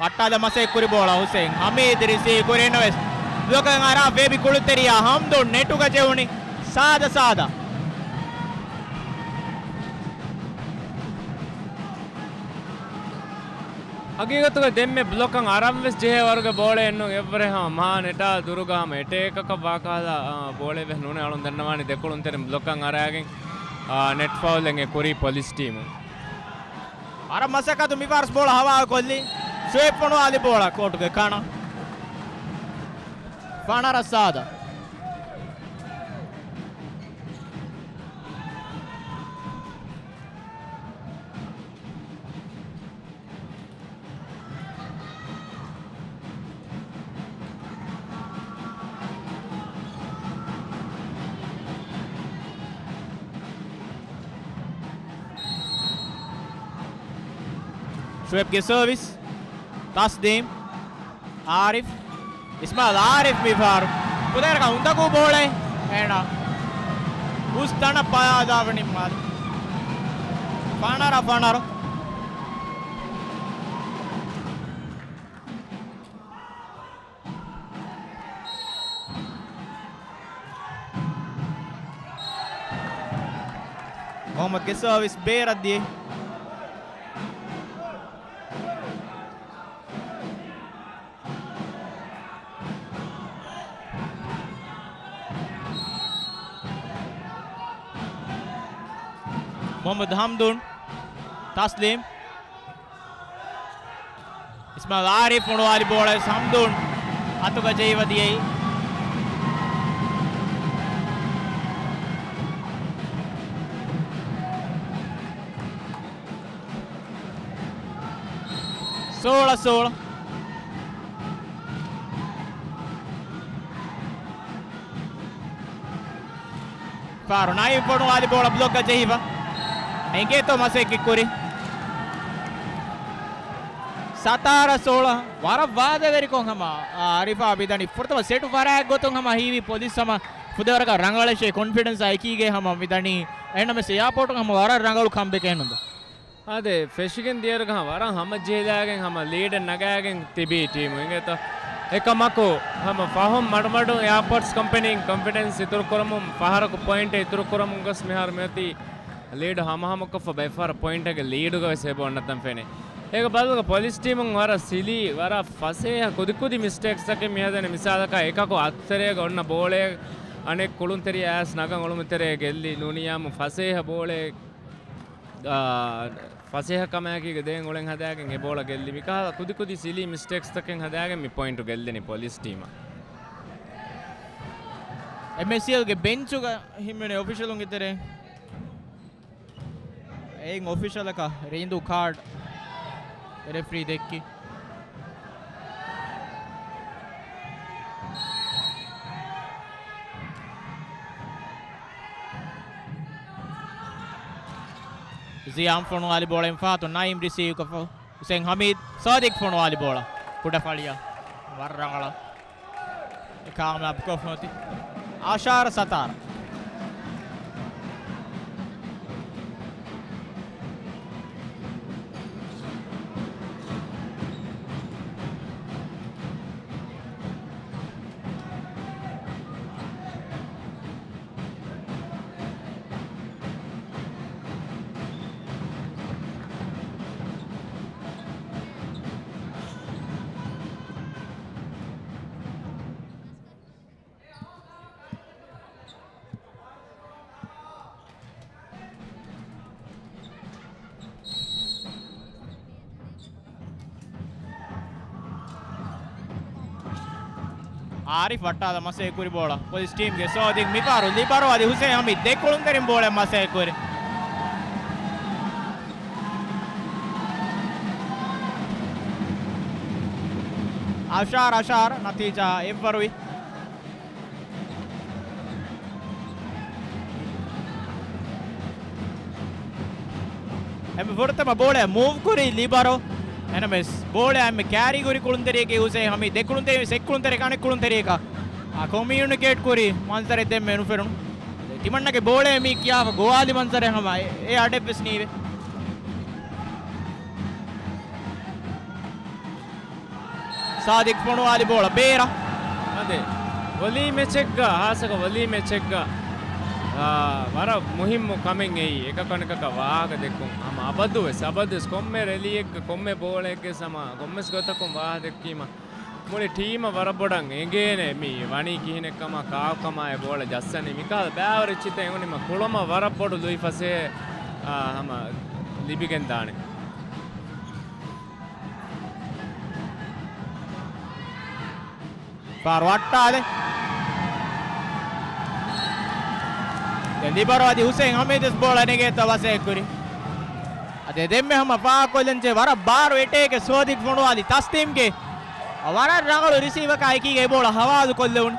ވައްޓާލަން މަސައްކަތް ކުރި ބޯޅަ ހުސެން ހަމީދު ރިސީވް ކުރި ނަމަވެސް ބްލޮކަށް އަރާ ބޭބި ކުޅުތެރިޔާ ހަމްދޫން ނެޓުގަ ޖެހުނީ ސާދަ ސާދަ. ހަގީގަތުގަ ދެންމެ ބްލޮކަށް އަރަން ވެސް ޖެހޭ ވަރުގެ ބޯޅައެއް ނޫން. އެއްވަރެއް ހަމަ މާ ނެޓާ ދުރުގަ ހަމަ އެޓޭކަކަށް ވާކަހަލަ، އާ، ބޯޅައެއް ވެސް ނޫނޭ. އަޅުން ދަންނަވާނީ ދެކުޅުންތެރިން ބްލޮކަށް އަރާގެން، އާ، ނެޓް ފައުލެއް އެ ކުރީ ޕޮލިސް ޓީމު. އަރަން މަސައްކަތު މިފަހަރު ބޯޅަ ހަވާ ކޮށްލީ. ޝުއޭބް ފޮނުވާލި ބޯޅަ ކޯޓުގެ ކަނަ. ފަނަރަ ސާދަ. ޝުއޭބްގެ ސަރވިސް. ތަސްލީމް. އާރިފް. އިސްމާއިލް އާރިފް މިފަހަރު ކުދޭރަކަށް އުނދަގޫ ބޯޅައެއް. އޭނާ ހުސް ތަނަށް ބަލާލާ ނިންމާލި. ފަނަރަ ފަނަރަ. މުހައްމަދުގެ ސަރވިސް ބޭރަށް ދިޔަ. މުހައްމަދު ހަމްދޫން. ތަސްލީމް. އިސްމާއިލް އާރިފް ފޮނުވާލި ބޯޅަ ހަމްދޫން އަތުގަ ޖެހިފަ ދިޔައީ. ސޯޅަ ސޯޅަ. ފާރު ނައިމް ފޮނުވާލި ބޯޅަ ބްލޮކްގަ ޖެހިފަ. އެނގޭތޯ މަސައްކަތް ކުރި. ސަތާރަ ސޯޅަ. ވަރަށް ވާދަވެރިކޮށް ހަމަ، އާ، އަރިފާ މިދަނީ ފުރަތަމަ ސެޓު ފަރާތް ގޮތުން ހަމަ ހީވީ ޕޮލިސް ހަމަ ފުދޭވަރަކަށް ރަނގަޅަށޭ ކޮންފިޑެންސް އެކީގައި ހަމަ މިދަނީ. އެހެންނަމަވެސް އެއާޕޯޓުން ހަމަ ވަރަށް ރަނގަޅު ކަމްބެކެއް ނުންދާ. އާދެ، ފެށިގެން ދިޔައިރުގަ ވަރަށް ހަމަޖެހިލާގެން ހަމަ ލީޑެއް ނަގާގެން ތިބީ ޓީމު އިނގޭތޯ. އެކަމަކު ހަމަ ފަހުން މަޑުމަޑުން އެއާޕޯޓްސް ކަމްޕެނީން ކޮންފިޑެންސް އިތުރުކުރަމުން ފަހަރަކު ޕޮއިންޓެއް އިތުރުކުރަމުން ގޮސް މިހާރު މިއޮތީ ލީޑު ހަމަހަމަކޮށްފަ ބައެއްފަހަރަށް ޕޮއިންޓެއްގެ ލީޑުގަވެސް އެބަ އޮންނަތަން ފެނޭ. އޭގެ ބަދަލުގަ ޕޮލިސް ޓީމުން ވަރަށް ސިލީ، ވަރަށް ފަސޭހަ ކުދިކުދި މިސްޓޭކްސްތަކެއް މިހަދަނީ. މިސާލަކަށް އެކަކު އަތުތެރޭގަ އޮންނަ ބޯޅައެއް އަނެއް ކުޅުންތެރިޔާ އައިސް ނަގަން އުޅުމުތެރޭ ގެއްލި ނޫނިއްޔާމު ފަސޭހަ ބޯޅައެއް، އާ، ފަސޭހަ ކަމާއެކީގަ ދޭން އުޅެން ހަދާގެން އެ ބޯޅަ ގެއްލި. މިކަހަލަ ކުދިކުދި ސިލީ މިސްޓޭކްސްތަކެއް ހަދާގެން މި ޕޮއިންޓު ގެއްލިނީ ޕޮލިސް ޓީމަށް. އެމްއޭސީއެލްގެ ބެންޗުގަ ހިމެނޭ އޮފިޝަލުންގެ ތެރެއިން. އެއިން އޮފިޝަލަކަށް ރީނދޫ ކާޑް ރެފްރީ ދެއްކި. ޒިޔާމް ފޮނުވާލި ބޯޅަ އެންފާތު ނައިމް ރިސީވް ކޮށްފަ. ހުސެން ހަމީދު، ސާދިޤް ފޮނުވާލި ބޯޅަ ކުޑަފަޅިއަށް ވަރަށް ރަނގަޅަށް އެ ކާމިޔާބު ކޮށްފަ އޮތީ. އަށާރަ ސަތާރަ. އާރިފް ވައްޓާލަން މަސައްކަތް ކުރި ބޯޅަ ޕޮލިސް ޓީމްގެ ސޯދިން މިފަހަރު ލިބަރޯ އަދި ހުސެން ހަމީދު ދެކުޅުންތެރިން ބޯޅަ މަސައްކަތް ކުރި. އަށާރަ އަށާރަ ނަތީޖާ އެއްވަރުވި. އެންމެ ފުރަތަމަ ބޯޅަ މޫވް ކުރި ލިބަރޯ. އެނަމެސް ބޯޅަ އެންމެ ކާރީ ކުރި ކުޅުންތެރިޔަކީ ހުސެން ހަމީދު. ދެކުޅުންތެރި ސެކް ކުޅުންތެރި ކަނެ ކުޅުންތެރިޔަކާ ކޮމިއުނިކޭޓް ކުރި މަންޒަރެއް ދެންމެ ނުފެނުނު. ޓިމަންނަގެ ބޯޅަ މި ކިޔާފަ ގޮވާލި މަންޒަރެއް ހަމަ އެ އަޑެއްވެސް ނީވެ. ސާދިޤް ފޮނުވާލި ބޯޅަ ބޭރަށް. އަދެ، ވޮލީ މެޗެއްގަ، ހާއްސަކޮށް ވޮލީ މެޗެއްގަ، އާ، ވަރަށް މުހިއްމު ކަމެއް އެއީ، އެކަކު އަނެކަކަށް ވާހަކަ ދެއްކުން. ހަމަ އަބަދުވެސް، އަބަދުވެސް ކޮންމެ ރެލީއެއްގަ، ކޮންމެ ބޯޅައެއްގެ ހަމަ ކޮންމެސް ގޮތަކުން ވާހަކަ ދެއްކީމަ، މުޅި ޓީމަށް ވަރަށް ބޮޑަށް އެނގޭނެ މި ވަނީ ކިހިނެއްކަމާ، ކާކުކަމާ އެ ބޯޅަ ޖައްސަނީ. މިކަހަލަ ބައިވަރު އެއްޗިތައް އެނގުނީމަ ކުޅަމަށް ވަރަށް ބޮޑު ލުއިފަސޭހަ، އާ، ހަމަ ލިބިގެންދާނެ. ފާރު ވައްޓާލެ. ދެން ލިބަރޯ އަދި ހުސެން ހަމީދު ވެސް ބޯޅަ ނެގޭތޯ މަސައްކަތް ކުރި. އަދި ދެންމެ ހަމަ ފާހަގަކޮށްލަންޖެހޭ ވަރަށް ބާރު އެޓޭކެއް ސޯދިގް ފޮނުވާލި ތަސްލީމްގެ. ވަރަށް ރަނގަޅު ރިސީވަކާ އެކީގައި ބޯޅަ ހަވާލު ކޮށްލެވުނު.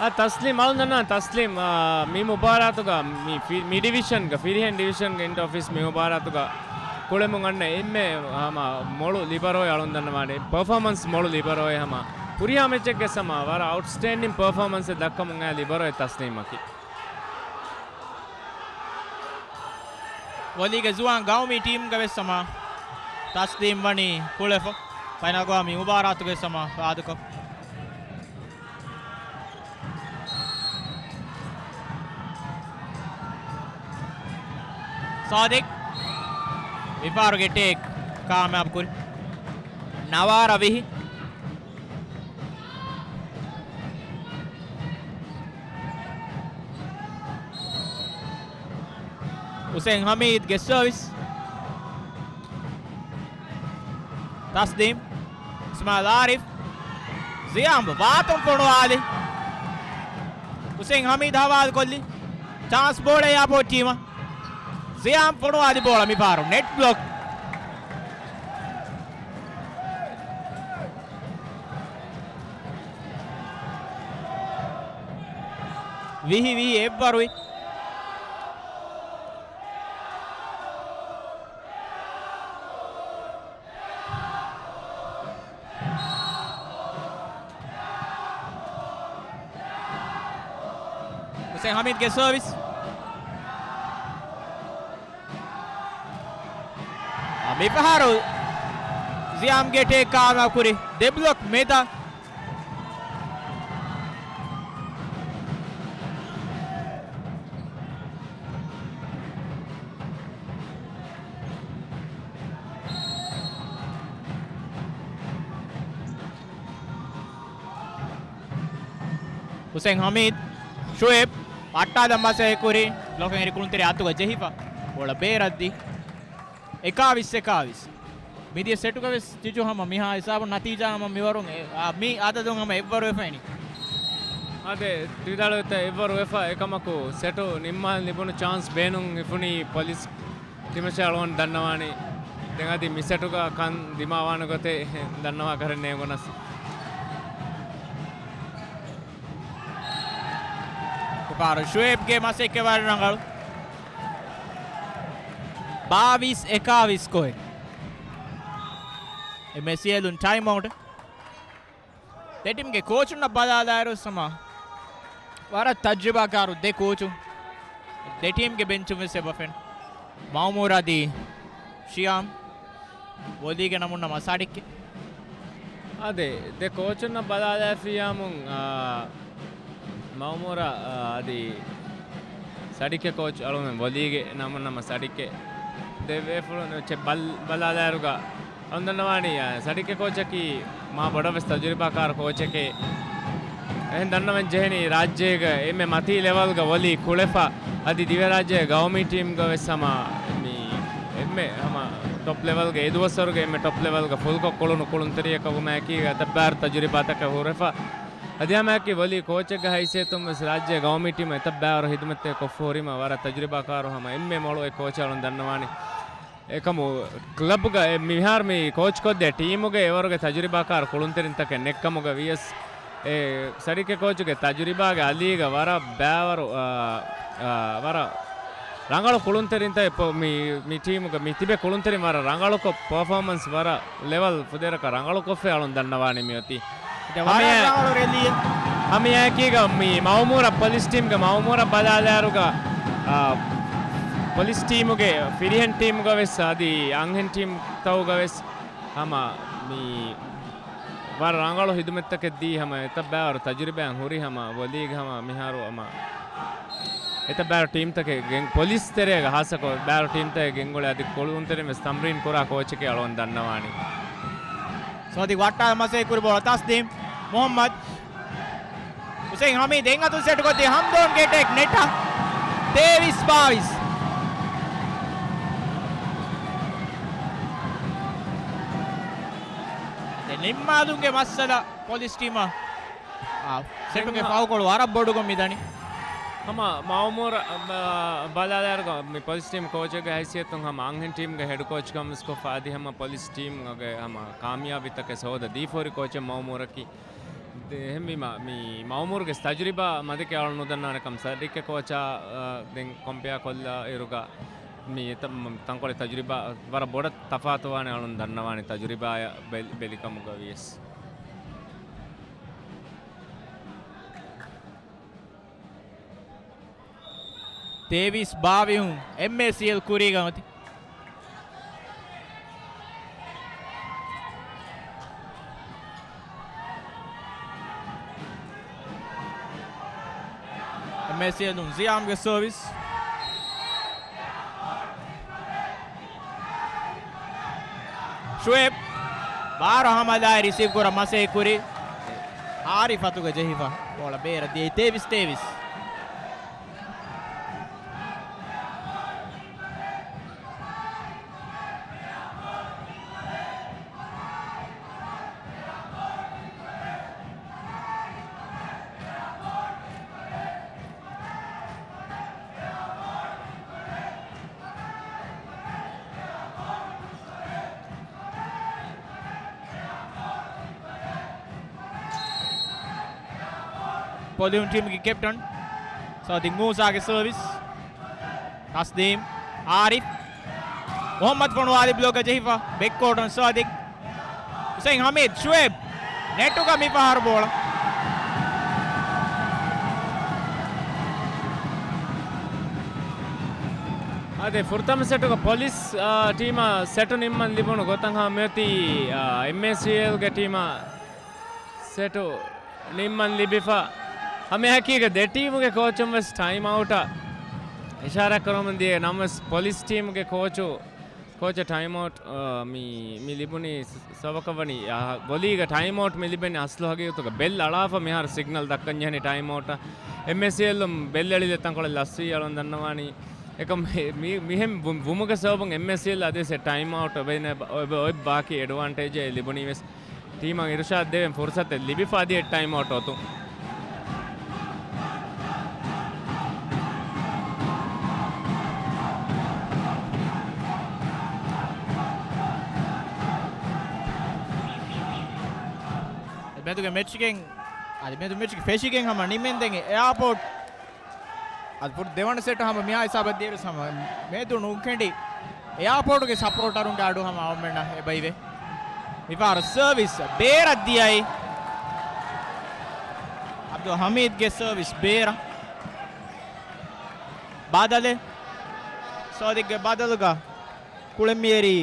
އަ، ތަސްލީމް އަޅުން ދަންނަވާ ތަސްލީމް، އާ، މި މުބާރާތުގަ މި ފި-، މި ޑިވިޝަންގަ، ފިރިހެން ޑިވިޝަންގެ އިންޓަރ އޮފީސް މި މުބާރާތުގަ ކުޅެމުން އަންނަ އެންމެ ހަމަ މޮޅު ލިބަރޯއެއް އަޅުން ދަންނަވާނެ. ޕަރފޯމަންސް މޮޅު ލިބަރޯއެއް ހަމަ ހުރިހާ މެޗެއްގެ ހަމަ ވަރަށް އައުޓްސްޓޭންޑިން ޕަރފޯމަންސެއް ދައްކަމުން އައި ލިބަރޯއެއް ތަސްލީމްއަކީ. ވޮލީގެ ޒުވާން ގައުމީ ޓީމްގަ ވެސް ހަމަ ތަސްލީމް ވަނީ ކުޅެފަ. ފައިނަލްގަ މި މުބާރާތުގެ ހަމަ ފާދަކޮށް. ސާދިޤް މިފަހަރުގެ ޓޭކް ކާމިޔާބު ކުރި. ނަވާރަ ވިހި. ހުސެން ހަމީދުގެ ސަރވިސް. ތަސްލީމް. އިސްމާއިލް އާރިފް. ޒިޔާމް ވާތުން ފޮނުވާލި. ހުސެން ހަމީދު ހަވާލު ކޮށްލި. ޗާންސް ބޯޅަ އެއާޕޯޓް ޓީމަށް. ޒިޔާމް ފޮނުވާލި ބޯޅަ މިފަހަރު ނެޓް ބްލޮކް. ވިހި ވިހި އެއްވަރުވި. ހުސެން ހަމީދުގެ ސަރވިސް. އާ، މިފަހަރު ޒިޔާމްގެ ޓޭކް ކާމިޔާބު ކުރި. ދެ ބްލޮކް މެދަށް. ހުސެން ހަމީދު، ޝުއޭބް، ވައްޓާލަން މަސައްކަތް ކުރި، ބްލޮކެއް އެރި ކުޅުންތެރި އަތުގަ ޖެހިފަ، ބޯޅަ ބޭރަށްދީ. އެކާވީސް އެކާވީސް. މިދިޔަ ސެޓުގަ ވެސް ޖިޖު ހަމަ މިހާ ހިސާބުން ނަތީޖާ ހަމަ މިވަރުން އެ-، އާ، މި އަދަދުން ހަމަ އެއްވަރު ވެފައިނީ. އާދެ، ތިދަޅުވެތަ އެއްވަރު ވެފަ އެކަމަކު ސެޓު ނިންމާލަން ލިބުނު ޗާންސް ބޭނުން ހިފުނީ ޕޮލިސް ޓީމަށޭ އަޅުގަނޑު ދަންނަވާނީ. ދެން އަދި މި ސެޓުގަ ކަން ދިމާވާނެ ގޮތެއް ދަންނަވާ ކަރެއް ނޭނގުނަސް. އެފާރު ޝުއޭބްގެ މަސައްކަތް ވަރަށް ރަނގަޅު. ބާވީސް އެކާވީސް ސްކޯރެއް. އެމްއޭސީއެލުން ޓައިމް އައުޓް. ދެ ޓީމްގެ ކޯޗުންނަށް ބަލާލާއިރު ސަމާ ވަރަށް ތަޖުރިބާކާރު ދެ ކޯޗު. ދެ ޓީމްގެ ބެންޗުން ވެސް އެބަ ފެން. މައުމޫރާ ދީ ޝިޔާމް. ވޮލީގެ ނަމުން ނަމަ ސަޑިއްކެ. އާދެ، ދެ ކޯޗުންނަށް ބަލާލާފިޔާމުން، އާ، މައުމޫރަށް، އާ، އަދި ސަޑިއްކެ ކޯޗް އަޅުމެން ވޮލީގެ ނަމުން ނަމަ ސަޑިއްކެ. ދެ ބޭފުޅުން ޗެ ބަލް-، ބަލާލާއިރުގަ އަޅުން ދަންނަވާނީ، އާ، ސަޑިއްކެ ކޯޗަކީ މާ ބޮޑަށް ވެސް ތަޖުރިބާކާރު ކޯޗެކޭ. އެހެން ދަންނަވަން ޖެހެނީ ރާއްޖޭގަ އެންމެ މަތީ ލެވަލްގަ ވޮލީ ކުޅެފަ، އަދި ދިވެހިރާއްޖޭ ގައުމީ ޓީމްގަ ވެސް ހަމަ މި އެންމެ ހަމަ ޓޮޕް ލެވަލްގަ، އެ ދުވަސްވަރުގެ އެންމެ ޓޮޕް ލެވަލްގަ ފުލްކޮށް ކުޅުނު ކުޅުންތެރިޔަކަށް ވުމާއެކީގަ އެތައްބާރު ތަޖުރިބާތަކެއް ހުރެފަ. އަދި ހަމައެކީ ވޮލީ ކޯޗެއްގެ ހައިސިއްޔަތުން ވެސް ރާއްޖޭ ގައުމީ ޓީމަށް އެތައްބާރު ހިދުމަތެއް ކޮށްފަ ހުރީމަ ވަރަށް ތަޖުރިބާކާރު ހަމަ އެންމެ މޮޅު އެއް ކޯޗެއް އަޅުން ދަންނަވާނެ. އެކަމު ކްލަބްގަ އެ މިހާރު މި ކޯޗްކޮށްދޭ ޓީމުގެ އެވަރުގެ ތަޖުރިބާކާރު ކުޅުންތެރިންތަކެއް ނެއްކަމުގަ ވިޔަސް، އެ ސަޑިއްކެ ކޯޗުގެ ތަޖުރިބާގެ އަލީގަ ވަރަށް ބާވަރު، އާ، އާ، ވަރަށް ރަނގަޅު ކުޅުންތެރިންތައް މި، މި ޓީމުގަ މި ތިބެ ކުޅުންތެރިން ވަރަށް ރަނގަޅުކޮށް ޕަރފޯމަންސް ވަރަށް ލެވަލް ފުދޭވަރަކަށް ރަނގަޅުކޮށްފައި އަޅުން ދަންނަވާނީ މިއޮތީ. އެ ވަރަށް ހަމައެ-، ރަނގަޅު ރެލީއެއް. ހަމައެކީގަ މި މައުމޫރަ ޕޮލިސް ޓީމްގެ މައުމޫރަ ބަލާލާއިރުގަ، އާ، ޕޮލިސް ޓީމުގެ ފިރިހެން ޓީމުގަ ވެސް އަދި އަންހެން ޓީމްތަކުގަ ވެސް ހަމަ މި ވަރަށް ރަނގަޅު ހިދުމަތްތަކެއް ދީ ހަމަ އެތައް ބައިވަރު ތަޖުރިބާއެއް ހުރި ހަމަ ވޮލީގެ ހަމަ މިހާރު ހަމަ އެތައް ބައިވަރު ޓީމްތަކެއް ގެން ޕޮލިސް ތެރޭގަ ހާއްސަކޮށް ބައިވަރު ޓީމްތަކެއް ގެންގުޅޭ އަދި ކުޅުންތެރިން ވެސް ތަމްރީން ކުރާ ކޯޗެކޭ އަޅުން ދަންނަވާނީ. ސޯދި ވައްޓާލަން މަސައްކަތް ކުރި ބޯޅަ ތަސްދީމް މުހައްމަދު. ހުސެން ހަމީދު ދެން އަތުން ސެޓް ކޮށްދީ ހަމްދޯންގެ ޓޭކް ނެޓަށް. ތޭވީސް ބާވީސް. ދެ ނިންމާލުންގެ މައްސަލަ ޕޮލިސް ޓީމަށް. އާ، ސެޓުގެ ފަހުކޮޅު ވަރަށް ބޮޑުކޮށް މިދަނީ. ހަމަ މައުމޫރަށް، އާ، ބަލާލާއިރުގަ މި ޕޮލިސް ޓީމް ކޯޗެއްގެ ހައިސިއްޔަތުން ހަމަ އަންހެން ޓީމްގެ ހެޑް ކޯޗް ކަމަސްކޮށްފަ އަދި ހަމަ ޕޮލިސް ޓީމްގެ ހަމަ ކާމިޔާބީތަކެއް ސޯދަ ދީފަހުރި ކޯޗެއް މައުމޫރަކީ. ދެ-، އެހެންވީމަ، މި މައުމޫރުގެ ތަޖުރިބާ މަދެކެ އަޅުން ނުދަންނާނެ ކަމަށް ސަޑިއްކެ ކޯޗާ، އާ، ދެން ކޮމްޕެއާ ކޮށްލާ އިރުގަ މި ތަ-، މަ-، ތަންކޮޅެއް ތަޖުރިބާ ވަރަށް ބޮޑަށް ތަފާތުވާނެ އަޅުން ދަންނަވާނެ ތަޖުރިބާއަށް ބެލި-، ބެލިކަމުގަ ވިޔަސް. ތޭވީސް ބާވީހުން އެމްއޭސީއެލް ކުރީގަ އޮތީ. އެމްއޭސީއެލުން ޒިޔާމްގެ ސަރވިސް. ޝުއޭބް ބާރު ހަމަލާއި ރިސީވް ކުރަން މަސައްކަތް ކުރި. އާރިފް އަތުގަ ޖެހިފަ ބޯޅަ ބޭރަށް ދިޔައީ. ތޭވީސް ތޭވީސް. ޕޮލިހުން ޓީމުގެ ކެޕްޓަން ސާދިޤް މޫސާގެ ސަރވިސް. ތަސްލީމް އާރިފް. މުޙައްމަދު ފޮނުވާލި ބްލޮކަށް ޖެހިފަ ބެކްކޯޓުން ސާދިޤް. ހުސެން ހަމީދު، ޝުއޭބް ނެޓުގަ މިފަހަރު ބޯޅަ. އަދި ފުރަތަމަ ސެޓުގަ ޕޮލިސް، އާ، ޓީމަށް ސެޓު ނިންމަން ލިބުނު ގޮތަށް ހަމަ މިއޮތީ، އާ، އެމްއޭސީއެލްގެ ޓީމަށް ސެޓު ނިންމަން ލިބިފަ. ހަމައެކީގަ ދެ ޓީމުގެ ކޯޗުން ވެސް ޓައިމް އައުޓަށް އިޝާރާތް ކުރަމުން ދިޔަ ނަމަވެސް، ޕޮލިސް ޓީމުގެ ކޯޗު، ކޯޗަށް ޓައިމް އައުޓް، އާ، މި، މި ލިބުނީ ސަ-، ސަބަކަށް ވަނީ، އާ، ވޮލީގަ ޓައިމް އައުޓް މި ލިބެނީ އަސްލު ހަގީގަތުގަ ބެލް އަޅާފަ މިހާރު ސިގްނަލް ދައްކަން ޖެހެނީ ޓައިމް އައުޓަށް. އެމްއޭސީއެލް ބެލް އެޅިލެއް ތަންކޮޅެއް ލަސްވީ އަޅުން ދަންނަވާނީ. އެކަމް މި، މި، މިހެން ވު-، ވުމުގެ ސަބަބުން އެމްއެސްއީއެލް އަދިވެސް ޓައިމް އައުޓް އޮތް ބާ-، އޮތް ބާ-، ބާކީ އެޑްވާންޓޭޖެއް ލިބުނީ ވެސް ޓީމަށް އިރުޝާދް ދެވެން ފުރުސަތެއް ލިބިފަ އަދި އެއް ޓައިމް އައުޓް އޮތުން. މެދުގެ މެޗްގެން، އަދި މެދު މެޗްގެ ފެށިގެން ހަމަ ނިމެންދެން އެއާޕޯޓް އަދި ފުރަތަމަ ދެވަނަ ސެޓް ހަމަ މިހާ ހިސާބަށް ދިޔަވެސް ހަމަ މެދު ނުކެނޑި އެއާޕޯޓުގެ ސަޕޯޓަރުންގެ އަޑު ހަމަ އަޅުމެންނަށް އެބައިވޭ. މިފަހަރު ސަރވިސް ބޭރަށް ދިޔައީ އަބްދުލް ހަމީދްގެ ސަރވިސް ބޭރަށް. ބަދަލެއް. ސޯދިކްގެ ބަދަލުގަ ކުޅެން މިއެރީ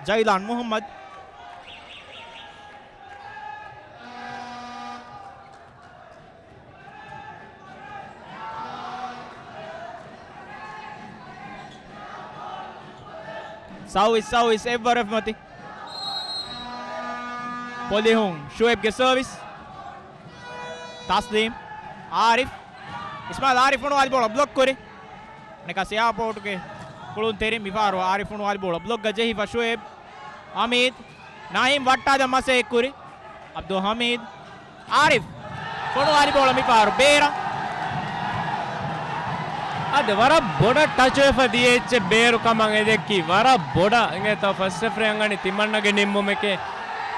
ޖައިލާން މުހައްމަދު. ސައުވީސް، ސައުވީސް އެއްވަރަށް މަތި. ޕޮލިހުން ޝުއޭބްގެ ސަރވިސް. ތަސްލީމް. އާރިފް. އިސްމާއިލް އާރިފް ފޮނުވާލި ބޯޅަ ބްލޮކް ކުރި. ނަކަސް އެއާޕޯޓުގެ ކުޅުންތެރިން މިފަހަރު އާރިފް ފޮނުވާލި ބޯޅަ ބްލޮކްގަ ޖެހިފަ ޝުއޭބް. އަމީދު. ނައީމް ވައްޓާލަން މަސައްކަތް ކުރި. އަބްދުލް ހަމީދު. އާރިފް. ފޮނުވާލި ބޯޅަ މިފަހަރު ބޭރަށް. އަދި ވަރަށް ބޮޑަށް ޓަޗް ވެފަ ދިޔަ އެއްޗެއް ބޭރު ކަމަށް އެ ދެއްކީ. ވަރަށް ބޮޑަށް އިނގޭތޯ ފަސްޓް ރެފްރީ އަންގަނީ ތިމަންނަގެ ނިންމުމެކޭ.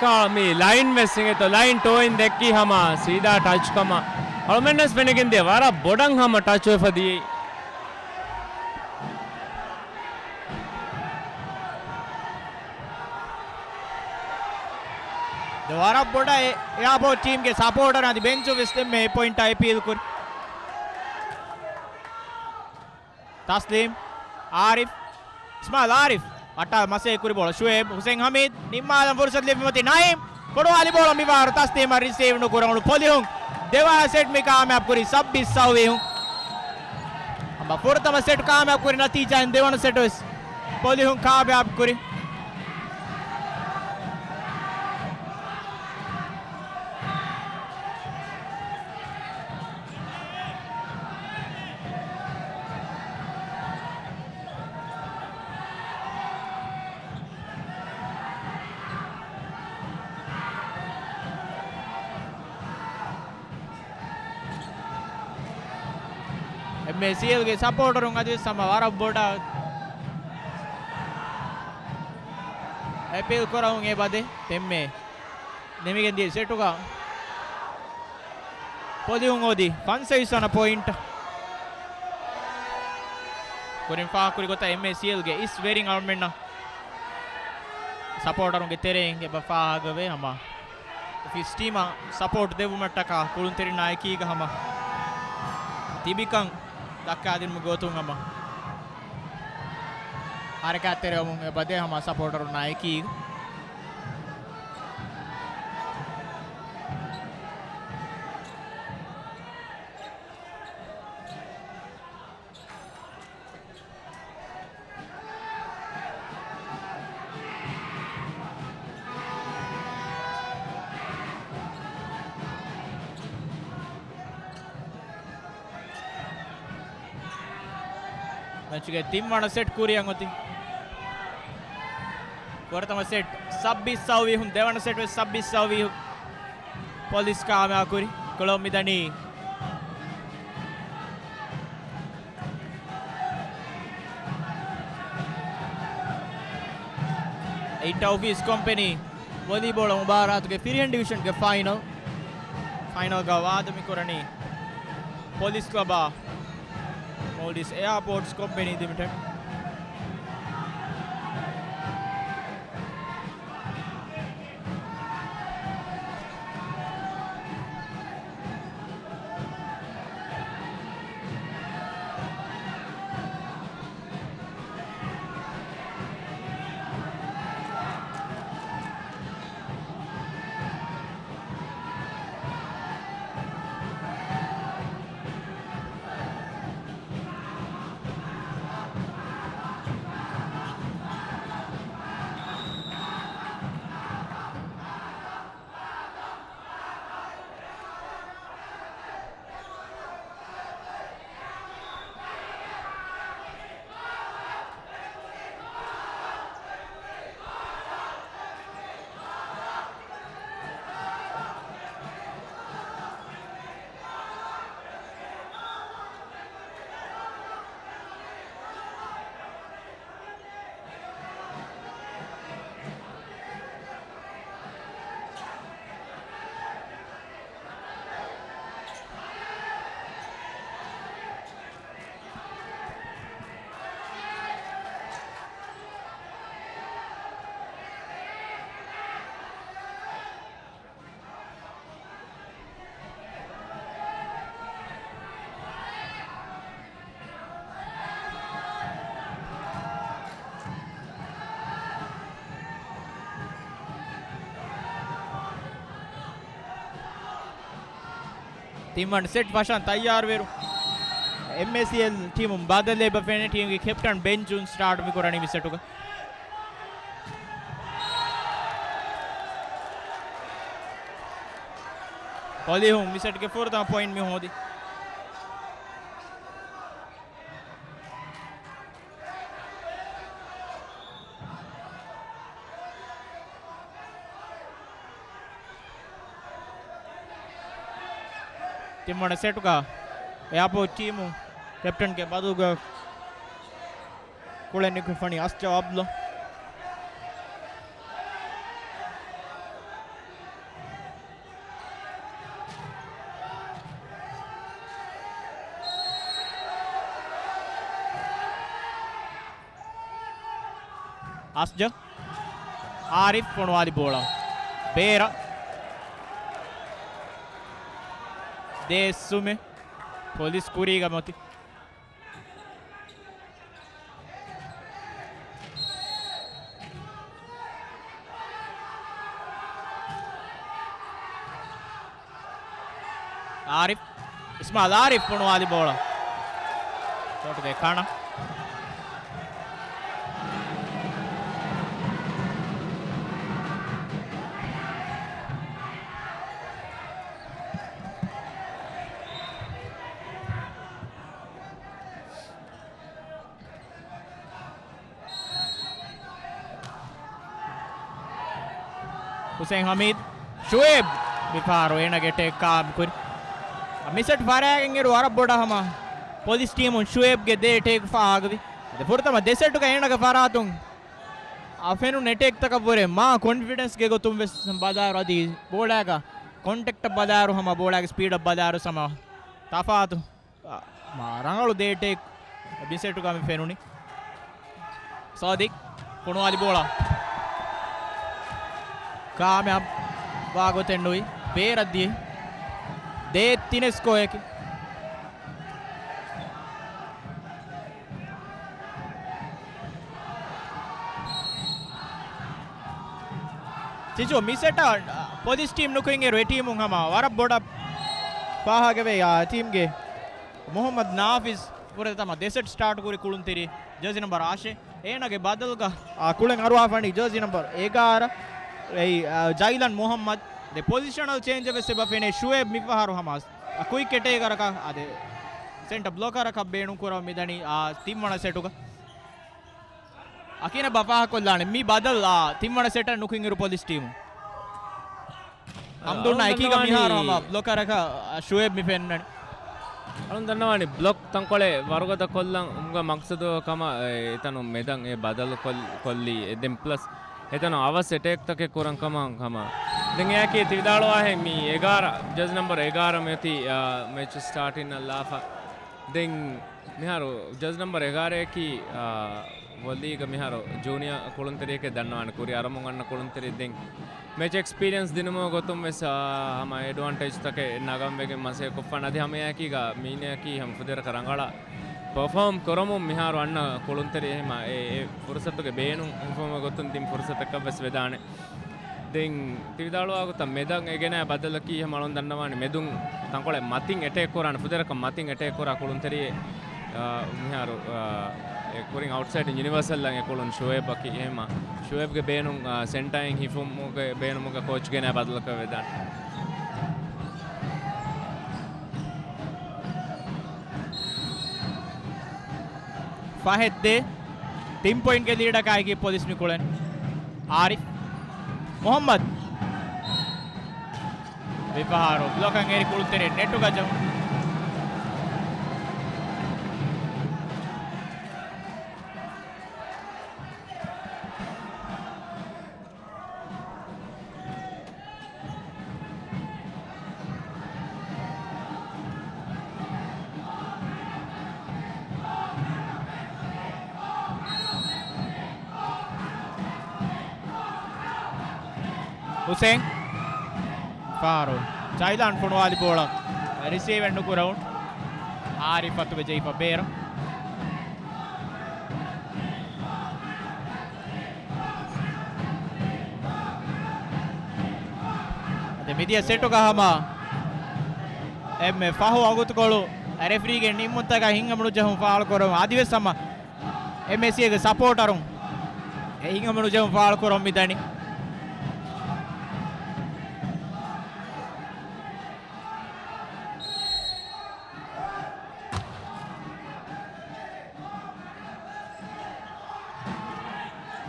ކާ މި ލައިން ވެސް އިނގޭތޯ ލައިން ޓޯއިން ދެއްކީ ހަމަ ސީދާ ޓަޗް ކަމަށް. އަޅުމެންނަސް ފެނިގެން ދިޔަ ވަރަށް ބޮޑަށް ހަމަ ޓަޗް ވެފަ ދިޔައީ. ދެ ވަރަށް ބޮޑަށް އެ-، އެއާޕޯޓް ޓީމްގެ ސަޕޯޓަރ އަދި ބެންޗު ވެސް ދެންމެ އެ ޕޮއިންޓާ އެޕީލް ކުރި. ތަސްލީމް، އާރިފް، އިސްމާއިލް އާރިފް، އައްޓާ މަސޭ ކުރި ބޯޅަ ޝުއޭބް، ހުސެން ހަމީދު، ނިންމާލަން ފުރުސަތު ލިބި މަތި ނައީމް، ކޮޑުވާލި ބޯޅަ މިފަހަރު ތަސްލީމަށް ރިސީވް ނުކުރެވުނު ޕޮލިހުން، ދެވަނަ ސެޓް މި ކާމިޔާބު ކުރީ ސައްބީސް ސައުވީހުން. ހަމަ ފުރަތަމަ ސެޓް ކާމިޔާބު ކުރި ނަތީޖާއިން ދެވަނަ ސެޓް ވެސް ޕޮލިހުން ކާމިޔާބު ކުރި. އެމްއޭސީއެލްގެ ސަޕޯޓަރުން އަދިވެސް ހަމަ ވަރަށް ބޮޑަށް އެޕީލް ކުރަމުން އެ ބަދެ ދެންމެ ނިމިގެން ދިޔަ ސެޓުގަ ޕޮލިހުން އޮތީ ފަންސަވީސް ވަނަ ޕޮއިންޓަށް. ކުރިން ފާހަގަކުރި ގޮތަށް އެމްއޭސީއެލްގެ އިސް ވެރިން އަޅުމެންނަށް ސަޕޯޓަރުންގެ ތެރެއިން އެބަ ފާހަގަވޭ ހަމަ އޮފީސް ޓީމަށް ސަޕޯޓް ދެއްވުމަށްޓަކާ ކުޅުންތެރިންނާ އެކީގަ ހަމަ ތިބިކަން ދައްކާދިނުމުގެ ގޮތުން ހަމަ ހަރަކާތްތެރިވަމުން އެބަދޭ ހަމަ ސަޕޯޓަރުންނާ އެކީގަ. މެޗުގެ ތިންވަނަ ސެޓް ކުރިއަށް އޮތީ. ފުރަތަމަ ސެޓް ސައްބީސް ސައުވީހުން، ދެވަނަ ސެޓް ވެސް ސައްބީސް ސައުވީހުން. ޕޮލިސް ކާމިޔާބު ކުރި. ކުޅަމުން މިދަނީ އެއިޓް އޮފީސް ކޮމްޕެނީ ވޮލީބޯޅަ މުބާރާތުގެ ފިރިހެން ޑިވިޝަންގެ ފައިނަލް. ފައިނަލްގަ ވާދަ މިކުރަނީ ޕޮލިސް ކްލަބާ މޯލްޑިވްސް އެއާޕޯޓްސް ކޮމްޕެނީ ލިމިޓެޑް. ތިންވަނަ ސެޓް ފަށަން ތައްޔާރުވެރު. އެމްއޭސީއެލް ޓީމުން ބަދަލު ލިބިފައި ޓީމުގެ ކެޕްޓަން ބެންޖުން ސްޓާޓް މިކުރަނީ މި ސެޓުގަ. ޕޮލިހުން މި ސެޓްގެ ފުރަތަމަ ޕޮއިންޓް މި ހޯދި. ތިންވަނަ ސެޓުގަ އެއާޕޯޓް ޓީމު ކެޕްޓަންގެ ބަދަލުގަ ކުޅެން ނިކުތްފަނީ އަސްޖަ އަބްލު. އަސްޖަ. އާރިފް ފޮނުވާލި ބޯޅަ. ބޭރަށް. ދޭއްސުމެއް. ޕޮލިސް ކުރީގަ މޮތި. އާރިފް، އިސްމާލް އާރިފް ފޮނުވާލި ބޯޅަ. ޝޮޓުގެ ކަނަ. ހުސެން ހަމީދު، ޝުއޭބް މިފަހަރު އޭނާގެ އެޓޭކް ކާމި ކުރި. މި ސެޓް ފަށާގެން އިރު ވަރަށް ބޮޑަށް ހަމަ ޕޮލިސް ޓީމުން ޝުއޭބްގެ ދެ އެޓޭކް ފާހަގަވި. އަދި ފުރަތަމަ ދެ ސެޓުގަ އޭނާގެ ފަރާތުން އަ، ފެނުނު އެޓޭކްތަކަށް ވުރެ މާ ކޮންފިޑެންސްގެ ގޮތުން ވެސް ބަލާއިރު އަދި ބޯޅައިގަ ކޮންޓެކްޓަށް ބަލާއިރު ހަމަ ބޯޅައިގެ ސްޕީޑަށް ބަލާއިރު ހަމަ ތަފާތު މާ ރަނގަޅު ދޭޓެއް ބިސެޓުގަ މި ފެނުނީ. ސާދިޤް ފޮނުވާލި ބޯޅަ ކާމިޔާބު ވާގޮތެއް ނުވި. ބޭރަށް ދިޔަ ދޭއް ތިނެއް ސްކޯއަކީ. ސިޖު މި ސެޓަށް ޕޮލިސް ޓީމް ނުކުތް އިރު އެ ޓީމުން ހަމަ ވަރަށް ބޮޑަށް ފާހަގަވޭ އާ ޓީމްގެ މުހައްމަދު ނާފިޒް ފުރަތަމަ ދެ ސެޓް ސްޓާޓް ކުރި ކުޅުންތެރި ޖާޒީ ނަމްބަރު އަށެއް. އޭނާގެ ބަދަލުގަ އާ ކުޅެން އަރުވާފަނީ ޖާޒީ ނަމްބަރު އެގާރަ އެއީ، އާ، ޖައިލަން މުހައްމަދު. ދެ ޕޮޒިޝަނަލް ޗޭންޖެއް ވެސް އެބަ ފެނޭ. ޝުއޭބް މިފަހަރު ހަމަ އާ ކުއިކް އެޓޭކަރަކަށް އާ ދެ ސެންޓަ ބްލޮކަރަކަށް ބޭނުން ކުރަމުން މިދަނީ އާ ތިންވަނަ ސެޓުގަ. އަކީނަށް ބަ ފާހަގަކޮށްލާނެ މި ބަދަލު އާ ތިންވަނަ ސެޓަށް ނުކުތް އިރު ޕޮލިސް ޓީމު. ހަމްދުންނާ އެކީގަ މިހާރު ހަމަ ބްލޮކަރަކަށް ޝުއޭބް މި ފެންނަނީ. އަޅުން ދަންނަވާނީ ބްލޮކް ތަންކޮޅެއް ވަރުގަދަ ކޮށްލަން އުނގ މަޤްޞަދު ކަމަށް އެ އެތަނުން މެދަން އެ ބަދަލު ކޮށް، ކޮށްލީ. އެ ދެން ޕްލަސް އެތަނުން އަވަސް އެޓޭކްތަކެއް ކުރަން ކަމަށް ހަމަ. ދެން އެއާއެކީ ތި ވިދާޅުވާހެން މި އެގާރަ، ޖާޒީ ނަމްބަރު އެގާރަ މިއޮތީ، އާ، މެޗު ސްޓާޓިން އަށް ލާފަ. ދެން މިހާރު ޖާޒީ ނަމްބަރު އެގާރައަކީ، އާ، ވޮލީގަ މިހާރު ޖޫނިއަ ކުޅުންތެރިއެކޭ ދަންނަވާނެ ކުރި އަރަމުން އަންނަ ކުޅުންތެރި. ދެން މެޗް އެކްސްޕީރިއަންސް ދިނުމުގެ ގޮތުން ވެސް، އާ، ހަމަ އެޑްވާންޓޭޖްތަކެއް ނަގަން ވެގެން މަސައްކަތް ކޮށްފަން އަދި ހަމައެއާއެކީގަ މީނައަކީ ހަމަ ފުދޭވަރަކަށް ރަނގަޅަށް ޕަރފޯމް ކުރަމުން މިހާރު އަންނަ ކުޅުންތެރި އެހެމަ އެ، އެ ފުރުސަތުގެ ބޭނުން ހިފުމުގެ ގޮތުން ދިން ފުރުސަތަކަށް ވެސް ވެދާނެ. ދެން ތި ވިދާޅުވާ ގޮތަށް މެދަށް އެ ގެނައި ބަދަލަކީ ހަމަ އަޅުން ދަންނަވާނެ މެދުން ތަންކޮޅެއް މަތިން އެޓޭކް ކުރާނެ، ފުދޭވަރަކަށް މަތިން އެޓޭކް ކުރާ ކުޅުންތެރިއެއް، އާ، މިހާރު، އާ، އެ ކުރިން އައުޓްސައިޑް ޔުނިވާސަލްއަށް އެ ކުޅުން ޝުއޭބަކީ އެހެމަ ޝުއޭބްގެ ބޭނުން، އާ، ސެންޓާއިން ހިފުމުގެ ބޭނުމުގަ ކޯޗް ގެނައި ބަދަލަކަށް ވެދާނެ. ފަހެއް ދޭއް ތިން ޕޮއިންޓްގެ ލީޑަކާއެކީ ޕޮލިސް މި ކުޅެން. އާރިފް މުހައްމަދު މިފަހަރު ބްލޮކަށް އެރި ކުޅުންތެރި ނެޓުގަ ޖަހުން. ހުސެން ފާރު ޖައިލާން ފޮނުވާލި ބޯޅަ ރިސީވެއް ނުކުރެވުނު. އާރިފް އަތުގަ ޖެހިފަ ބޭރަށް. އަދި މިދިޔަ ސެޓުގަ ހަމަ އެންމެ ފަހު ވަގުތުކޮޅު ރެފްރީގެ ނިންމުންތަކަށް ހިތްހަމަނުޖެހުން ފާޅުކުރަމުން އަދިވެސް ހަމަ އެމްއޭސީއޭގެ ސަޕޯޓަރުން އެ ހިތްހަމަނުޖެހުން ފާޅުކުރަމުން މިދަނީ.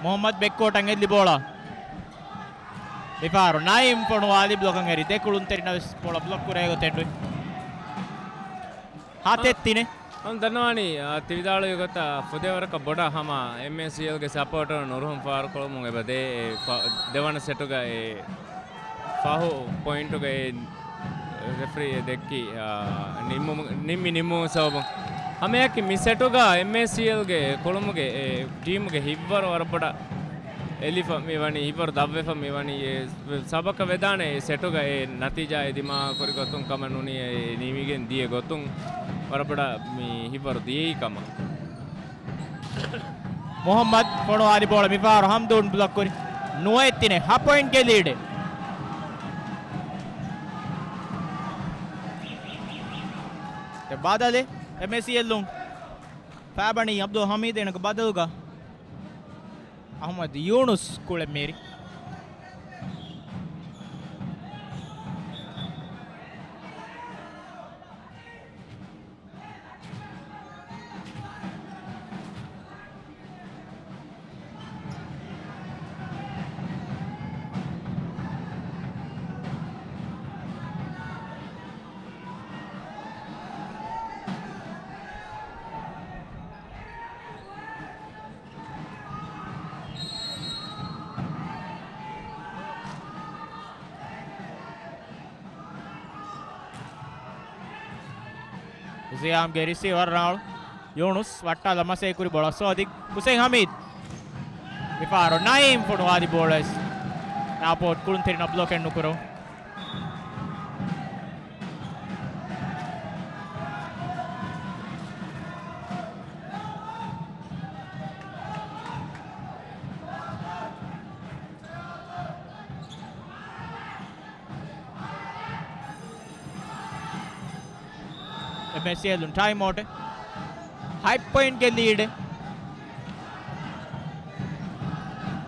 މުޙައްމަދު ބެކްކޯޓަށް އެއްލި ބޯޅަ. މިފަހަރު ނައީމް ފޮނުވާލި ބްލޮކަށް އެރި ދެ ކުޅުންތެރިނަށް ވެސް ބޯޅަ ބްލޮކް ކުރޭ ގޮތެއް ނުވި. ހަތެއް ތިނެއް. ހަމަ ދަންނަވާނީ، އާ، ތި ވިދާޅުވި ގޮތަށް ފުދޭވަރަކަށް ބޮޑަށް ހަމަ އެމްއޭސީއެލްގެ ސަޕޯޓަރުން ނުރުހުން ފާރުކޮޅުމުން އެބަ ދޭ، އެ ފަ-، ދެވަނަ ސެޓުގަ އެ ފަހު ޕޮއިންޓުގައި ރެފްރީ ދެއްކި، އާ، ނިންމުމު-، ނިންމި ނިންމުމުގެ ސަބަބުން. ހަމައެކަނި މި ސެޓުގަ އެމްއޭސީއެލްގެ ކުޅުމުގެ އެ ޓީމުގެ ހިތްވަރު ވަރަށް ބޮޑަށް އެލިފަ މިވަނީ، ހިތްވަރު ދަށްވެފަ މިވަނީ، އެ ސަބަބަކަށް ވެދާނެ އެ ސެޓުގަ އެ ނަތީޖާ އެދިމާ ކުރި ގޮތުން ކަމަށް ނޫނީ، އެ ނިމިގެން ދިޔަ ގޮތުން ވަރަށް ބޮޑަށް މި ހިތްވަރު ދިޔައީ ކަމަށް. މުޙައްމަދު ފޮނުވާލި ބޯޅަ މިފަހަރު ހަމްދޫން ބްލޮކް ކުރި. ނުވައެއް ތިނެއް، ހަ ޕޮއިންޓްގެ ލީޑެއް. ދެ ބަދަލެއް އެމްއޭސީއެލްއުން ފާބަނީ އަބްދުލް ހަމީދު އޭނަގެ ބަދަލުގަ އަޙްމަދު ޔޫނުސް ކުޅެން މިއެރި. ޒިޔާމްގެ ރިސީވަރު ރާޅު. ޔޫނުސް ވައްޓާލަ މަސައްކަތް ކުރި ބޯޅަ ސޯދިކް. ހުސެން ހަމީދު. މިފަހަރު ނައީމް ފޮނުވާލި ބޯޅަ ވެސް އެއާޕޯޓް ކުޅުންތެރިނަށް ބްލޮކެއް ނުކުރު. އެމްއޭސީއެލް ޓައިމް އައުޓެއް. ހަތް ޕޮއިންޓްގެ ލީޑެއް.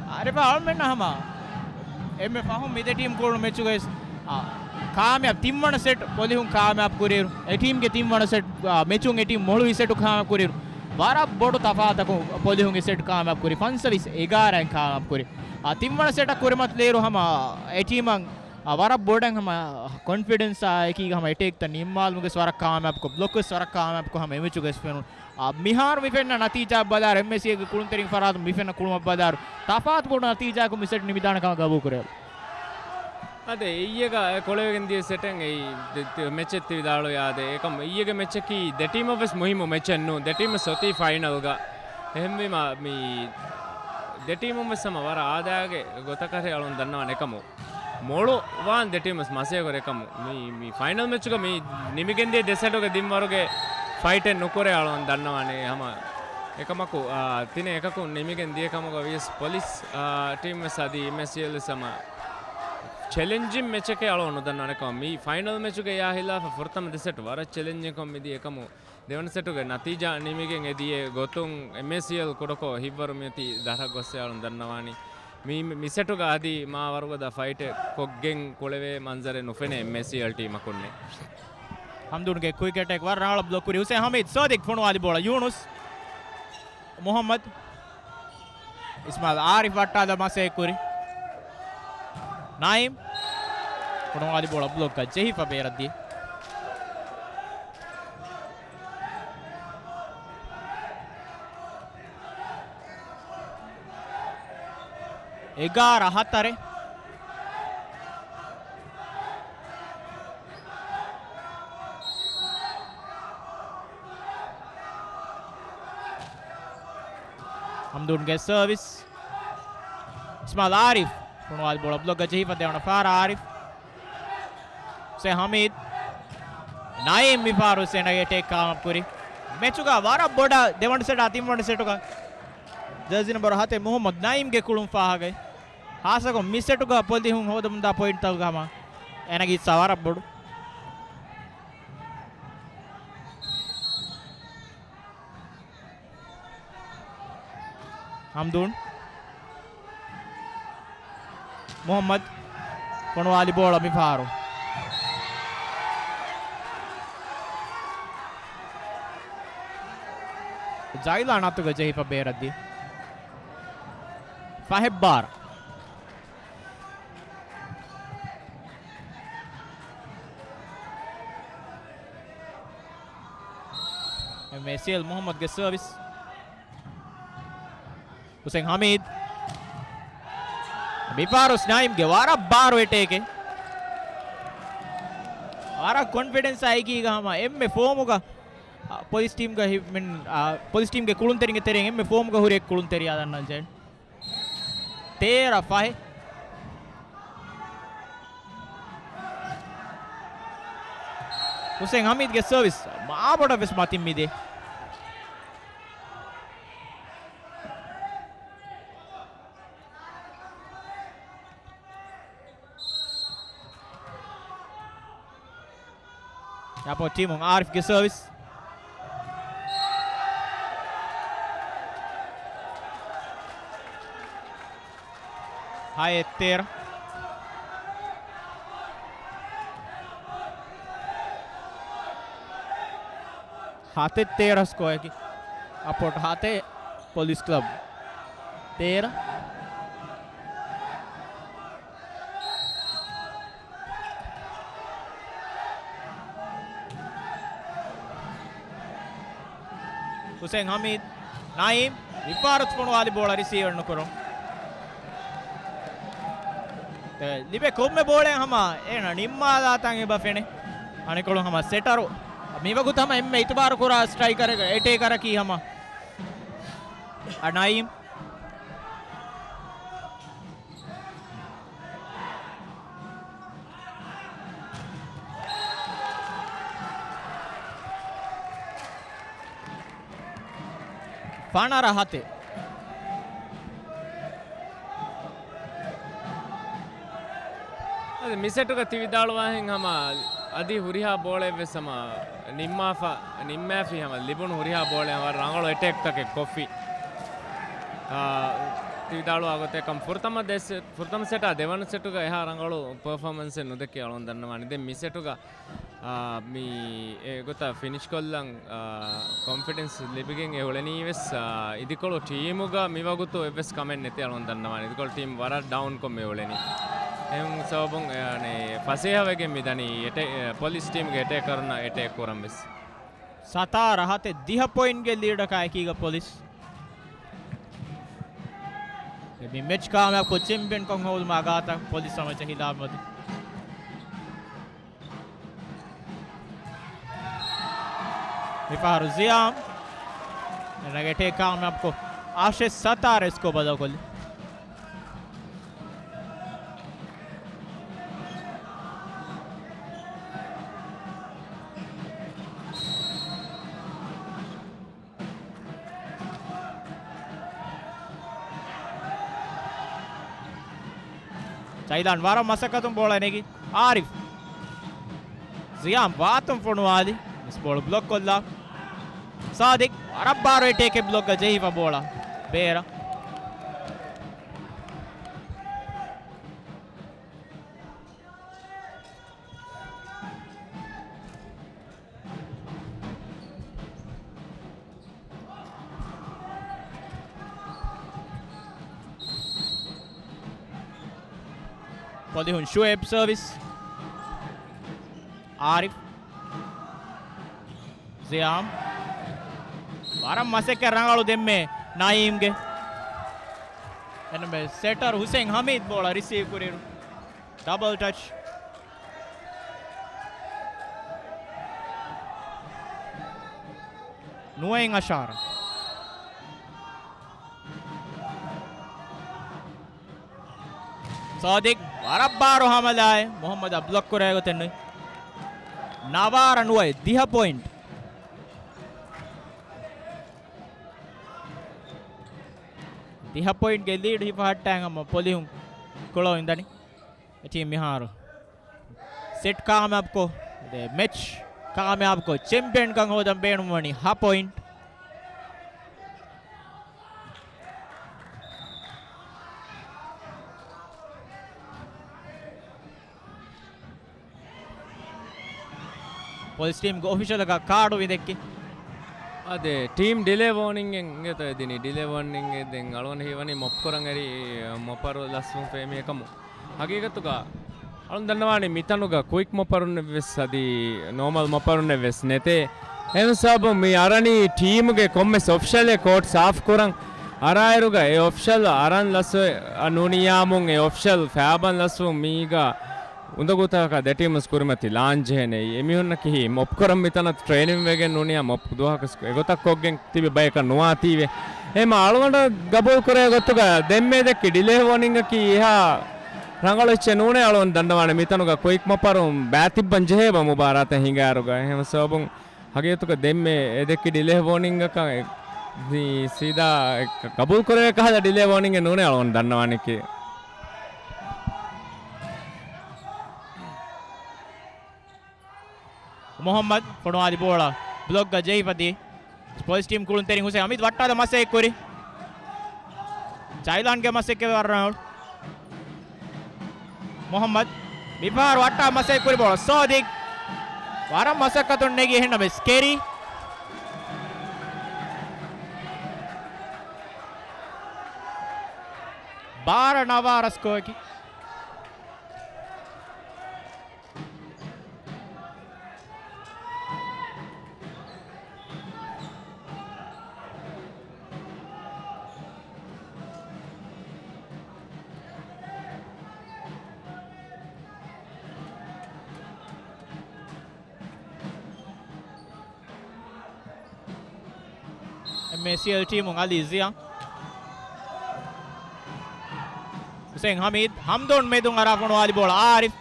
އާރިފާ އަޅުމެންނަށް ހަމަ އެންމެ ފަހުން މި ދެ ޓީމް ކުޅުނު މެޗުގައި، އާ، ކާމިޔާބު ތިންވަނަ ސެޓް ޕޮލިހުން ކާމިޔާބު ކުރިއިރު، އެ ޓީމްގެ ތިންވަނަ ސެޓް، އާ، މެޗުން އެ ޓީމް މޮޅުވި ސެޓު ކާމިޔާބު ކުރިއިރު، ވަރަށް ބޮޑު ތަފާތަކުން ޕޮލިހުން އެ ސެޓް ކާމިޔާބު ކުރި، ފަންސަވީސް އެގާރައިން ކާމިޔާބު ކުރި. އާ، ތިންވަނަ ސެޓަށް ކުރިމަތިލިއިރު ހަމަ އެ ޓީމަށް، އާ، ވަރަށް ބޮޑަށް ހަމަ ކޮންފިޑެންސާ އެކީގަ ހަމަ އެޓޭކްތައް ނިންމާލުމުގެ ވަރަށް ކާމިޔާބުކޮށް، ބްލޮކް ވެސް ވަރަށް ކާމިޔާބުކޮށް ހަމަ އެމެޗުގަ ވެސް ފެނުނު. އާ، މިހާރު މި ފެންނަ ނަތީޖާ ބަލާއިރު، އެމްއޭސީއޭގެ ކުޅުންތެރިން ފަރާތުން މި ފެންނަ ކުޅުމަށް ބަލާއިރު، ތަފާތު ބޮޑު ނަތީޖާއަކުން މި ސެޓް ނިމިދާނެ ކަމަށް ގަބޫލުކުރޭ. އާދެ، އިއްޔެގަ އެ ކުޅެވިގެން ދިޔަ ސެޓެއް އެއީ ދެ-، ދެ-، މެޗެއް ތި ވިދާޅުވި އާދެ. އެކަމް އިއްޔެގެ މެޗަކީ ދެ ޓީމަށް ވެސް މުހިއްމު މެޗެއް ނޫން. ދެ ޓީމް ވެސް އޮތީ ފައިނަލްގަ. އެހެންވީމަ، މި ދެ ޓީމުން ވެސް ހަމަ ވަރަށް އާދައިގެ ގޮތަކަށް އަޅުން ދަންނަވާނެ އެކަމު. މޮޅު ވާން ދެ ޓީމް ވެސް މަސައްކަތް ކުރި އެކަމު. މި، މި ފައިނަލް މެޗުގަ މި ނިމިގެން ދިޔަ ދެ ސެޓުގެ ދިންވަރުގެ ފައިޓެއް ނުކުރޭ އަޅުން ދަންނަވާނެ. ހަމަ އެކަމަކު، އާ، ތިނެއް އެކަކުން ނިމިގެން ދިޔަ ކަމުގަ ވިޔަސް ޕޮލިސް، އާ، ޓީމް ވެސް އަދި އެމްއޭސީއެލް ވެސް ހަމަ ޗެލެންޖިން މެޗެކޭ އަޅުން ނުދަންނަވާނެ ކަމަށް. މި ފައިނަލް މެޗުގެ އެއާ ހިލާފަށް ފުރަތަމަ ދެ ސެޓް ވަރަށް ޗެލެންޖިން ކޮށް މިދިޔަ އެކަމު. ދެވަނަ ސެޓުގެ ނަތީޖާ ނިމިގެން އެދިޔަ ގޮތުން އެމްއޭސީއެލް ކުޑަކޮށް ހިތްވަރު މިއޮތީ ދަށަށް ގޮއްސޭ އަޅުން ދަންނަވާނީ. މި، މި ސެޓުގަ އަދި މާ ވަރުގަދަ ފައިޓެއް ކޮށްގެން ކުޅެވޭ މަންޒަރެއް ނުފެނޭ އެމްއޭސީއެލް ޓީމަކުންނެއް. ހަމްދޫންގެ ކުއިކް އެޓޭކް ވަރަށް ރަނގަޅަށް ބްލޮކް ކުރި ހުސެން ހަމީދު. ސޯދިކް ފޮނުވާލި ބޯޅަ ޔޫނުސް. މުހައްމަދު. އިސްމާއިލް އާރިފް ވައްޓާލަ މަސައްކަތް ކުރި. ނައީމް. ފޮނުވާލި ބޯޅަ ބްލޮކްގަ ޖެހިފަ ބޭރަށް ދިޔަ. އެގާރަ ހަތަރެއް. ހަމްދޫންގެ ސަރވިސް. އިސްމާއިލް އާރިފް. ފޮނުވާލި ބޯޅަ ބްލޮކްގަ ޖެހިފަ ދެވަނަ ފަހަރަށް އާރިފް. ހުސެން ހަމީދު. ނައީމް މިފަހަރު ހުސެންގެ އެޓޭކް ކާމިޔާބު ކުރި. މެޗުގަ ވަރަށް ބޮޑަށް ދެވަނަ ސެޓާ ތިންވަނަ ސެޓުގަ ޖާޒީ ނަމްބަރު ހަތެއް މުހައްމަދު ނައީމްގެ ކުޅުން ފާހަގަވޭ. ހާއްސަކޮށް މި ސެޓުގަ ޕޮލިހުން ހޯދަމުންދާ ޕޮއިންޓްތަކުގަ ހަމަ އޭނަގެ ހިއްސާ ވަރަށް ބޮޑު. ހަމްދޫން. މުހައްމަދު ފޮނުވާލި ބޯޅަ މިފަހަރު. ޒައިލާން އަތުގަ ޖެހިފަ ބޭރަށްދީ. ފަހެއް ބާރަ. އެމްއޭސީއެލް މުހައްމަދުގެ ސަރވިސް. ހުސެން ހަމީދު. މިފަހަރު ނައީމްގެ ވަރަށް ބާރު އެޓޭކެއް. ވަރަށް ކޮންފިޑެންސް އައިކީގަ ހަމަ އެންމެ ފޯމުގަ، އާ، ޕޮލިސް ޓީމްގަ ހި-، މިން، އާ، ޕޮލިސް ޓީމްގެ ކުޅުންތެރިންގެ ތެރެއިން އެންމެ ފޯމުގަ ހުރި އެއް ކުޅުންތެރިޔާ ދަންނަންޖެހޭ. ތޭރަ ފަހެއް. ހުސެން ހަމީދުގެ ސަރވިސް މާބޮޑަށް ވެސް މަތިން މިދޭ. އެއާޕޯޓް ޓީމުން އާރިފްގެ ސަރވިސް. ހައެއް ތޭރަ. ހަތެއް ތޭރަ ސްކޯއަކީ. އެއާޕޯޓް ހަތެއް، ޕޮލިސް ކްލަބް ތޭރަ. ހުސެން ހަމީދު، ނައީމް، މިފަހަރު ފޮނުވާލި ބޯޅަ ރިސީވަރު ނުކުރުން. ލިބޭ ކޮންމެ ބޯޅައެއް ހަމަ އޭނަ ނިންމާލާތާން އެބަ ފެނޭ. އަނެކަކު ހަމަ ސެޓަރު. މިވަގުތު ހަމަ އެންމެ އިތުބާރު ކުރާ ސްޓްރައިކަރެއް، އެޓޭކަރަކީ ހަމަ ނައީމް. ފަނަރަ ހަތެއް. އަދި މި ސެޓުގަ ތި ވިދާޅުވާހެން ހަމަ އަދި ހުރިހާ ބޯޅައެއް ވެސް ހަމަ ނިންމާފަ، ނިންމާފި ހަމަ ލިބުނު ހުރިހާ ބޯޅައެއް ވަރަށް ރަނގަޅު އެޓޭކްތަކެއް ކޮށްފި. އާ، ތި ވިދާޅުވާ ގޮތަށް ކަމް ފުރަތަމަ ދެ ސެ-، ފުރަތަމަ ސެޓާ ދެވަނަ ސެޓުގަ އެހާ ރަނގަޅު ޕަރފޯމަންސެއް ނުދެއްކި އަޅުން ދަންނަވާނެ. ދެން މި ސެޓުގަ އާ، މި އެގޮތަށް ފިނިޝް ކޮށްލަން، އާ، ކޮންފިޑެންސް ލިބިގެން އެ އުޅެނީ ވެސް، އާ، އިދިކޮޅު ޓީމުގަ މިވަގުތު އެއްވެސް ކަމެއް ނެތި އަޅުން ދަންނަވާނެ. އިދިކޮޅު ޓީމް ވަރަށް ޑައުން ކޮށް މި އުޅެނީ. އެހެން ސަބަބުން، އެ، އަނެ، ފަސޭހަވެގެން މި ދަނީ އެޓެ-، އެ، ޕޮލިސް ޓީމްގެ އެޓޭކަރުންނަށް އެޓޭކް ކުރަން ވެސް. ސަތާރަ ހަތެއް ދިހަ ޕޮއިންޓްގެ ލީޑަކާ އެކީގަ ޕޮލިސް. މި މެޗް ކާމިޔާބުކޮށް ޗެމްޕިއަންކަން ހޯދުމާ ގާތަށް ޕޮލިސް ހަމަ ޖެހިލާމަދު. މިފަހަރު ޒިޔާމް ރަގެޓޭ ކާމިޔާބުކޮށް އާޝިޝް ސަތާރަ ސްކޯ ބަދަލުކޮށްލި. ޖައިލާން ވަރަށް މަސައްކަތުން ބޯޅަ ނެގި. އާރިފް. ޒިޔާމް ވާތުން ފޮނުވާލި. މިސް ބޯޅަ ބްލޮކް ކޮށްލާ. ސާދިޤް ވަރަށް ބާރު އެޓޭކެއް ބްލޮކްގަ ޖެހިފަ ބޯޅަ ބޭރަށް. ޕޮލިހުން ޝުއޭބް ސަރވިސް. އާރިފް. ޒިޔާމް. ވަރަށް މަސައްކަތް ރަނގަޅު ދެންމެ ނައީމްގެ. އެންމެ ސެޓަރ ހުސެން ހަމީދު ބޯޅަ ރިސީވް ކުރިއިރު. ޑަބަލް ޓަޗް. ނުވައިން އަށާރަ. ސާދިޤް ވަރަށް ބާރު ހަމަލާއެއް މުޙައްމަދަށް ބްލޮކް ކުރޭ ގޮތެއް ނުވި. ނަވާރަ ނުވައެއް ދިހަ ޕޮއިންޓް. ދިހަ ޕޮއިންޓްގެ ލީޑް ހިފަހައްޓާ ހަމަ ޕޮލިހުން ކުޅަ އިނދަނީ. އެ ޓީމް މިހާރު ސެޓް ކާމިޔާބުކޮށް، މެޗް ކާމިޔާބުކޮށް، ޗެމްޕިއަންކަން ހޯދަން ބޭނުންވަނީ ހަ ޕޮއިންޓް. ޕޮލިސް ޓީމްގެ އޮފިޝަލަކަށް ކާޑު ވިދެއްކި. އާދެ، ޓީމް ޑިލޭ ވޯނިންގެއް އިނގޭތޯ އެ ދިނީ. ޑިލޭ ވޯނިންގެއް ދެން އަޅުގަނޑު ހީވަނީ މޮޕްކުރަން އެރި މޮޕަރު ލަސްވުން ފެހެމީއެއްކަމު. ހަގީގަތުގަ އަޅުން ދަންނަވާނީ މިތަނުގަ ކުއިކް މޮޕަރުންނެއްވެސް އަދި ނޯމަލް މޮޕަރުންނެއްވެސް ނެތޭ. އެހެން ސަބަބުން މި އަރަނީ ޓީމުގެ ކޮންމެސް އޮފިޝަލެއް ކޯޓް ސާފް ކުރަން. އަރާއިރުގަ އެ އޮފިޝަލް އަރަން ލަސްވެ ނޫނިއްޔާމުން އެ އޮފިޝަލް ފައިބަން ލަސްވުން މީގަ އުނދަގޫތަކަކާ ދެ ޓީމުން ކުރިމަތި ލާންޖެހޭނެ. އެމީހުންނަކީ މޮޕް ކުރަން މިތަނަށް ޓްރޭނިން ވެގެން ނޫނިއްޔާ މޮޕް ދުވަހަކަސް އެގޮތަށް ކޮށްގެން ތިބި ބަޔަކަށް ނުވާތީވެ. އެހެމަ އަޅުގަނޑަށް ގަބޫލު ކުރޭ ގޮތުގަ ދެންމެ ދެއްކި ޑިލޭ ވޯނިންގަކީ އެހާ ރަނގަޅު އެއްޗެއް ނޫނޭ. އަޅުން ދަންނަވާނެ މިތަނުގަ ކުއިކް މޮޕަރުން ބައިތިއްބަން ޖެހޭބަ މުބާރާތެއް ހިނގާއިރުގަ. އެހެން ސަބަބުން ހަގީގަތުގަ ދެންމެ އެ ދެއްކި ޑިލޭ ވޯނިންގަކަށް އެ-، މި ސީދާ ގަބޫލު ކުރެވޭ ކަހަލަ ޑިލޭ ވޯނިންގެއް ނޫނޭ އަޅުން ދަންނަވާނެކީ. މުހައްމަދު ފޮނުވާލި ބޯޅަ ބްލޮކްގަ ޖެހިފަ ދިޔަ. ޕޮލިސް ޓީމް ކުޅުންތެރިން ހުސެން ހަމީދު ވައްޓާލަ މަސައްކަތް ކުރި. ޖައިލާންގެ މަސައްކަތް ވަރަށް ރަނގަޅު. މުހައްމަދު މިފަހަރު ވައްޓާ މަސައްކަތް ކުރި ބޯޅަ ސޯދިގް. ވަރަށް މަސައްކަތުން ނެގި އެހެންނަމެސް ކެރި. ބާރަ ނަވާރަ ސްކޯއަކީ. އެމްއޭސީއެލް ޓީމުން އަލީ ޒިޔާ. ހުސެން ހަމީދު، ހަމްދޫން މެދުން އަރާ ފޮނުވާލި ބޯޅަ އާރިފް.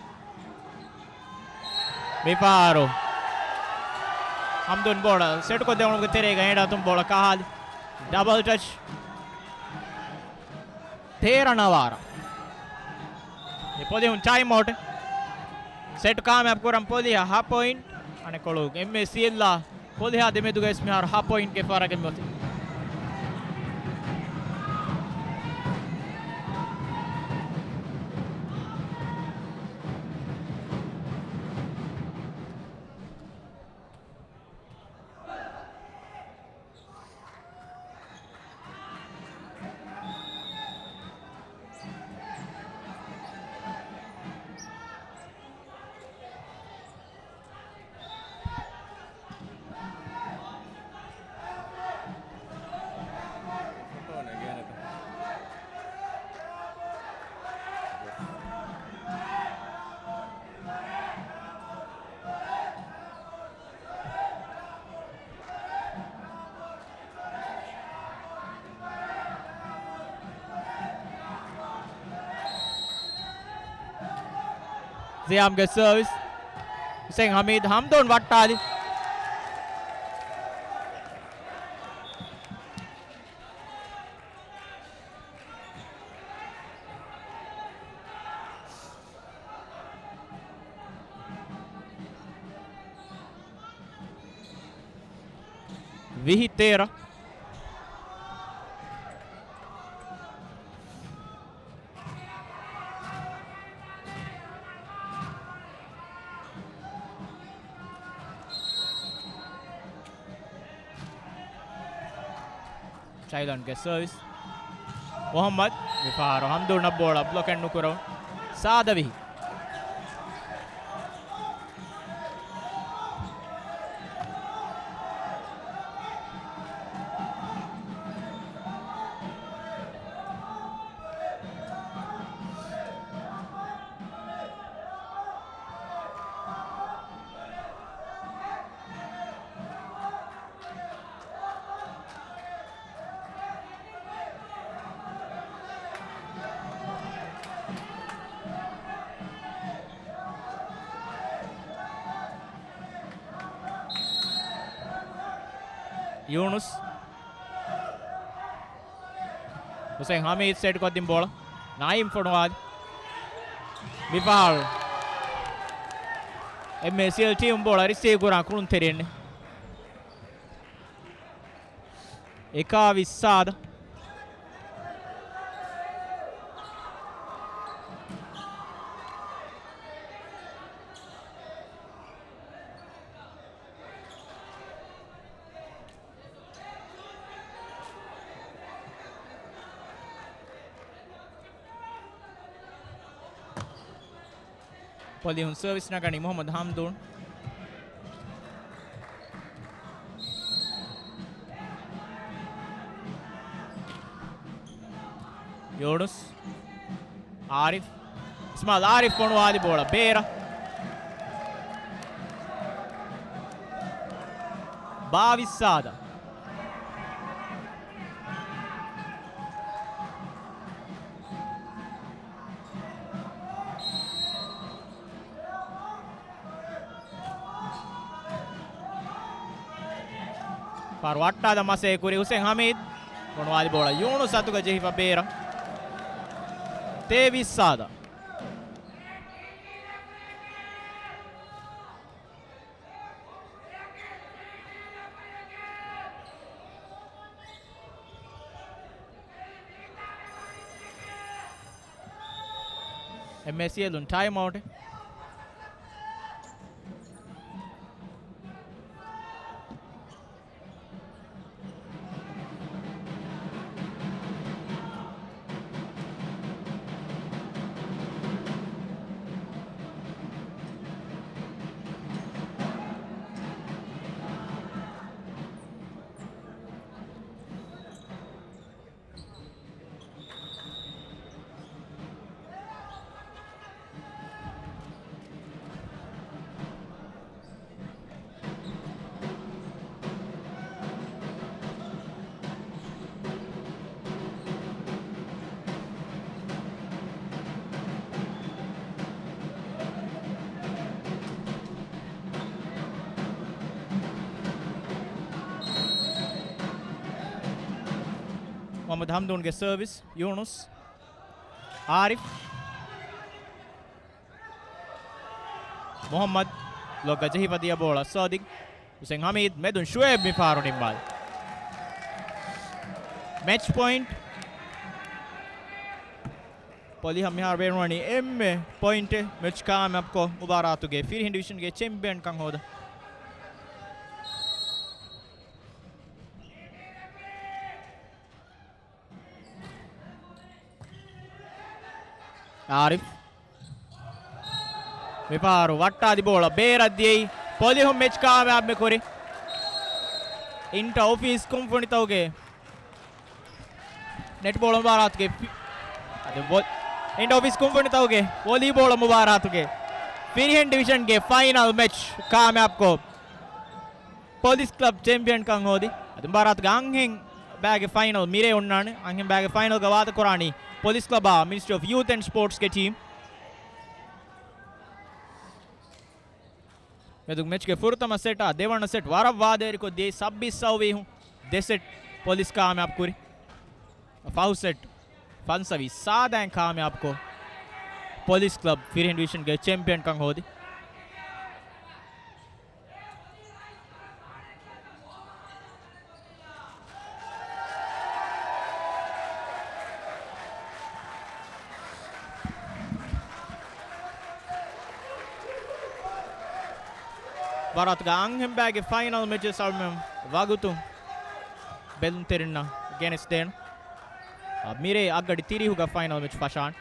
މިފަހަރު ހަމްދޫން ބޯޅަ ސެޓްކޮށް ދެވުމުގެ ތެރޭގަ އެންޑް އަތުން ބޯޅަ ކަހާލި. ޑަބަލް ޓަޗް. ތޭރަ ނަވާރަ. މި ޕޮލިހުން ޓައިމް އައުޓެއް. ސެޓް ކާމިޔާބު ކުރަން ޕޮލިހަ ހަ ޕޮއިންޓް. އަނެއްކޮޅު އެމްއޭސީއެލްއާ ޕޮލިހާ ދެމެދުގައި މިހާރު ހަ ޕޮއިންޓްގެ ފަރަގެއް މިއޮތީ. ޒިޔާމްގެ ސަރވިސް. ހުސެން ހަމީދު ހަމްދޫން ވައްޓާލި. ވިހި ތޭރަ. ޝައިލަންގެ ސަރވިސް. މުހައްމަދު މިފަހަރު ހަމްދޫނަށް ބޯޅަ ބްލޮކެއް ނުކުރަމުން. ސާދަ ވިހި. ޔޫނުސް. ހުސެން ހަމީދު ސެޓްކޮށްދިން ބޯޅަ. ނައީމް ފޮނުވާލި. މިފަހަރު އެމްއޭސީއެލް ޓީމު ބޯޅަ ރިސީވް ކުރާ ކުޅުންތެރިން. އެކާވީސް ސާދަ. ޕޮލިހުން ސަރވިސް ނަގަނީ މުހައްމަދު ހަމްދޫން. ޔޫނުސް. އާރިފް. އިސްމާލް އާރިފް ފޮނުވާލި ބޯޅަ ބޭރަށް. ބާވީސް ސާދަ. ފާރު ވައްޓާލަ މަސޭ ކުރި ހުސެން ހަމީދު. ފޮނުވާލި ބޯޅަ ޔޫނުސް އަތުގަ ޖެހިފަ ބޭރަށް. ތޭވީސް ސާދަ. އެމްއޭސީއެލުން ޓައިމް އައުޓެއް. މުހައްމަދު ހަމްދޫންގެ ސަރވިސް، ޔޫނުސް. އާރިފް. މުހައްމަދު ލޮގަށް ޖެހިފަ ދިޔަ ބޯޅަ ސޯދިގް. ހުސެން ހަމީދު މެދުން ޝުއޭބް މިފަހަރު ނިންމާލި. މެޗް ޕޮއިންޓް. ޕޮލިހަށް މިހާރު ބޭނުންވަނީ އެންމެ ޕޮއިންޓެއް މެޗް ކާމިޔާބުކޮށް، މުބާރާތުގެ ފިރިހެން ޑިވިޝަންގެ ޗެމްޕިއަންކަން ހޯދަން. އާރިފް. މިފަހަރު ވައްޓާލި ބޯޅަ ބޭރަށް ދިޔައީ. ޕޮލިހުން މެޗް ކާމިޔާބު ކުރި. އިންޓަ އޮފީސް ކުންފުނިތަކުގެ ނެޓް ބޯޅަ މުބާރާތުގެ ފި-، އަދި ވޮ-، އިންޑޯ އޮފީސް ކުންފުނިތަކުގެ ވޮލީބޯޅަ މުބާރާތުގެ ފިރިހެން ޑިވިޝަންގެ ފައިނަލް މެޗް ކާމިޔާބުކޮށް، ޕޮލިސް ކްލަބް ޗެމްޕިއަންކަން ހޯދި. އަދި މުބާރާތުގެ އަންހެން ބައިގެ ފައިނަލް މިރޭ އޮންނާނެ. އަންހެން ބައިގެ ފައިނަލްގަ ވާދަކުރާނީ ޕޮލިސް ކްލަބާ މިނިސްޓްރީ އޮފް ޔޫތް އެންޑް ސްޕޯޓްސްގެ ޓީމް. މެދު މެޗްގެ ފުރަތަމަ ސެޓާ ދެވަނަ ސެޓް ވަރަށް ވާދަވެރިކޮށް ދިޔައީ ސައްބީސް ސައުވީހުން. ދެ ސެޓް ޕޮލިސް ކާމިޔާބު ކުރި. ފަހު ސެޓް ފަންސަވީސް ސާދައިން ކާމިޔާބުކޮށް، ޕޮލިސް ކްލަބް ފިރިހެން ޑިވިޝަންގެ ޗެމްޕިއަންކަން ހޯދި. ވަރަށް އަންހެން ބައިގެ ފައިނަލް މެޗެސް އަޅުމެން ވަގުތު ބެލުންތެރިންނަށް ގެނެސްދޭނަން. އާ، މިރޭ އަށްގަޑި ތިރީހުގަ ފައިނަލް މެޗް ފަށާން.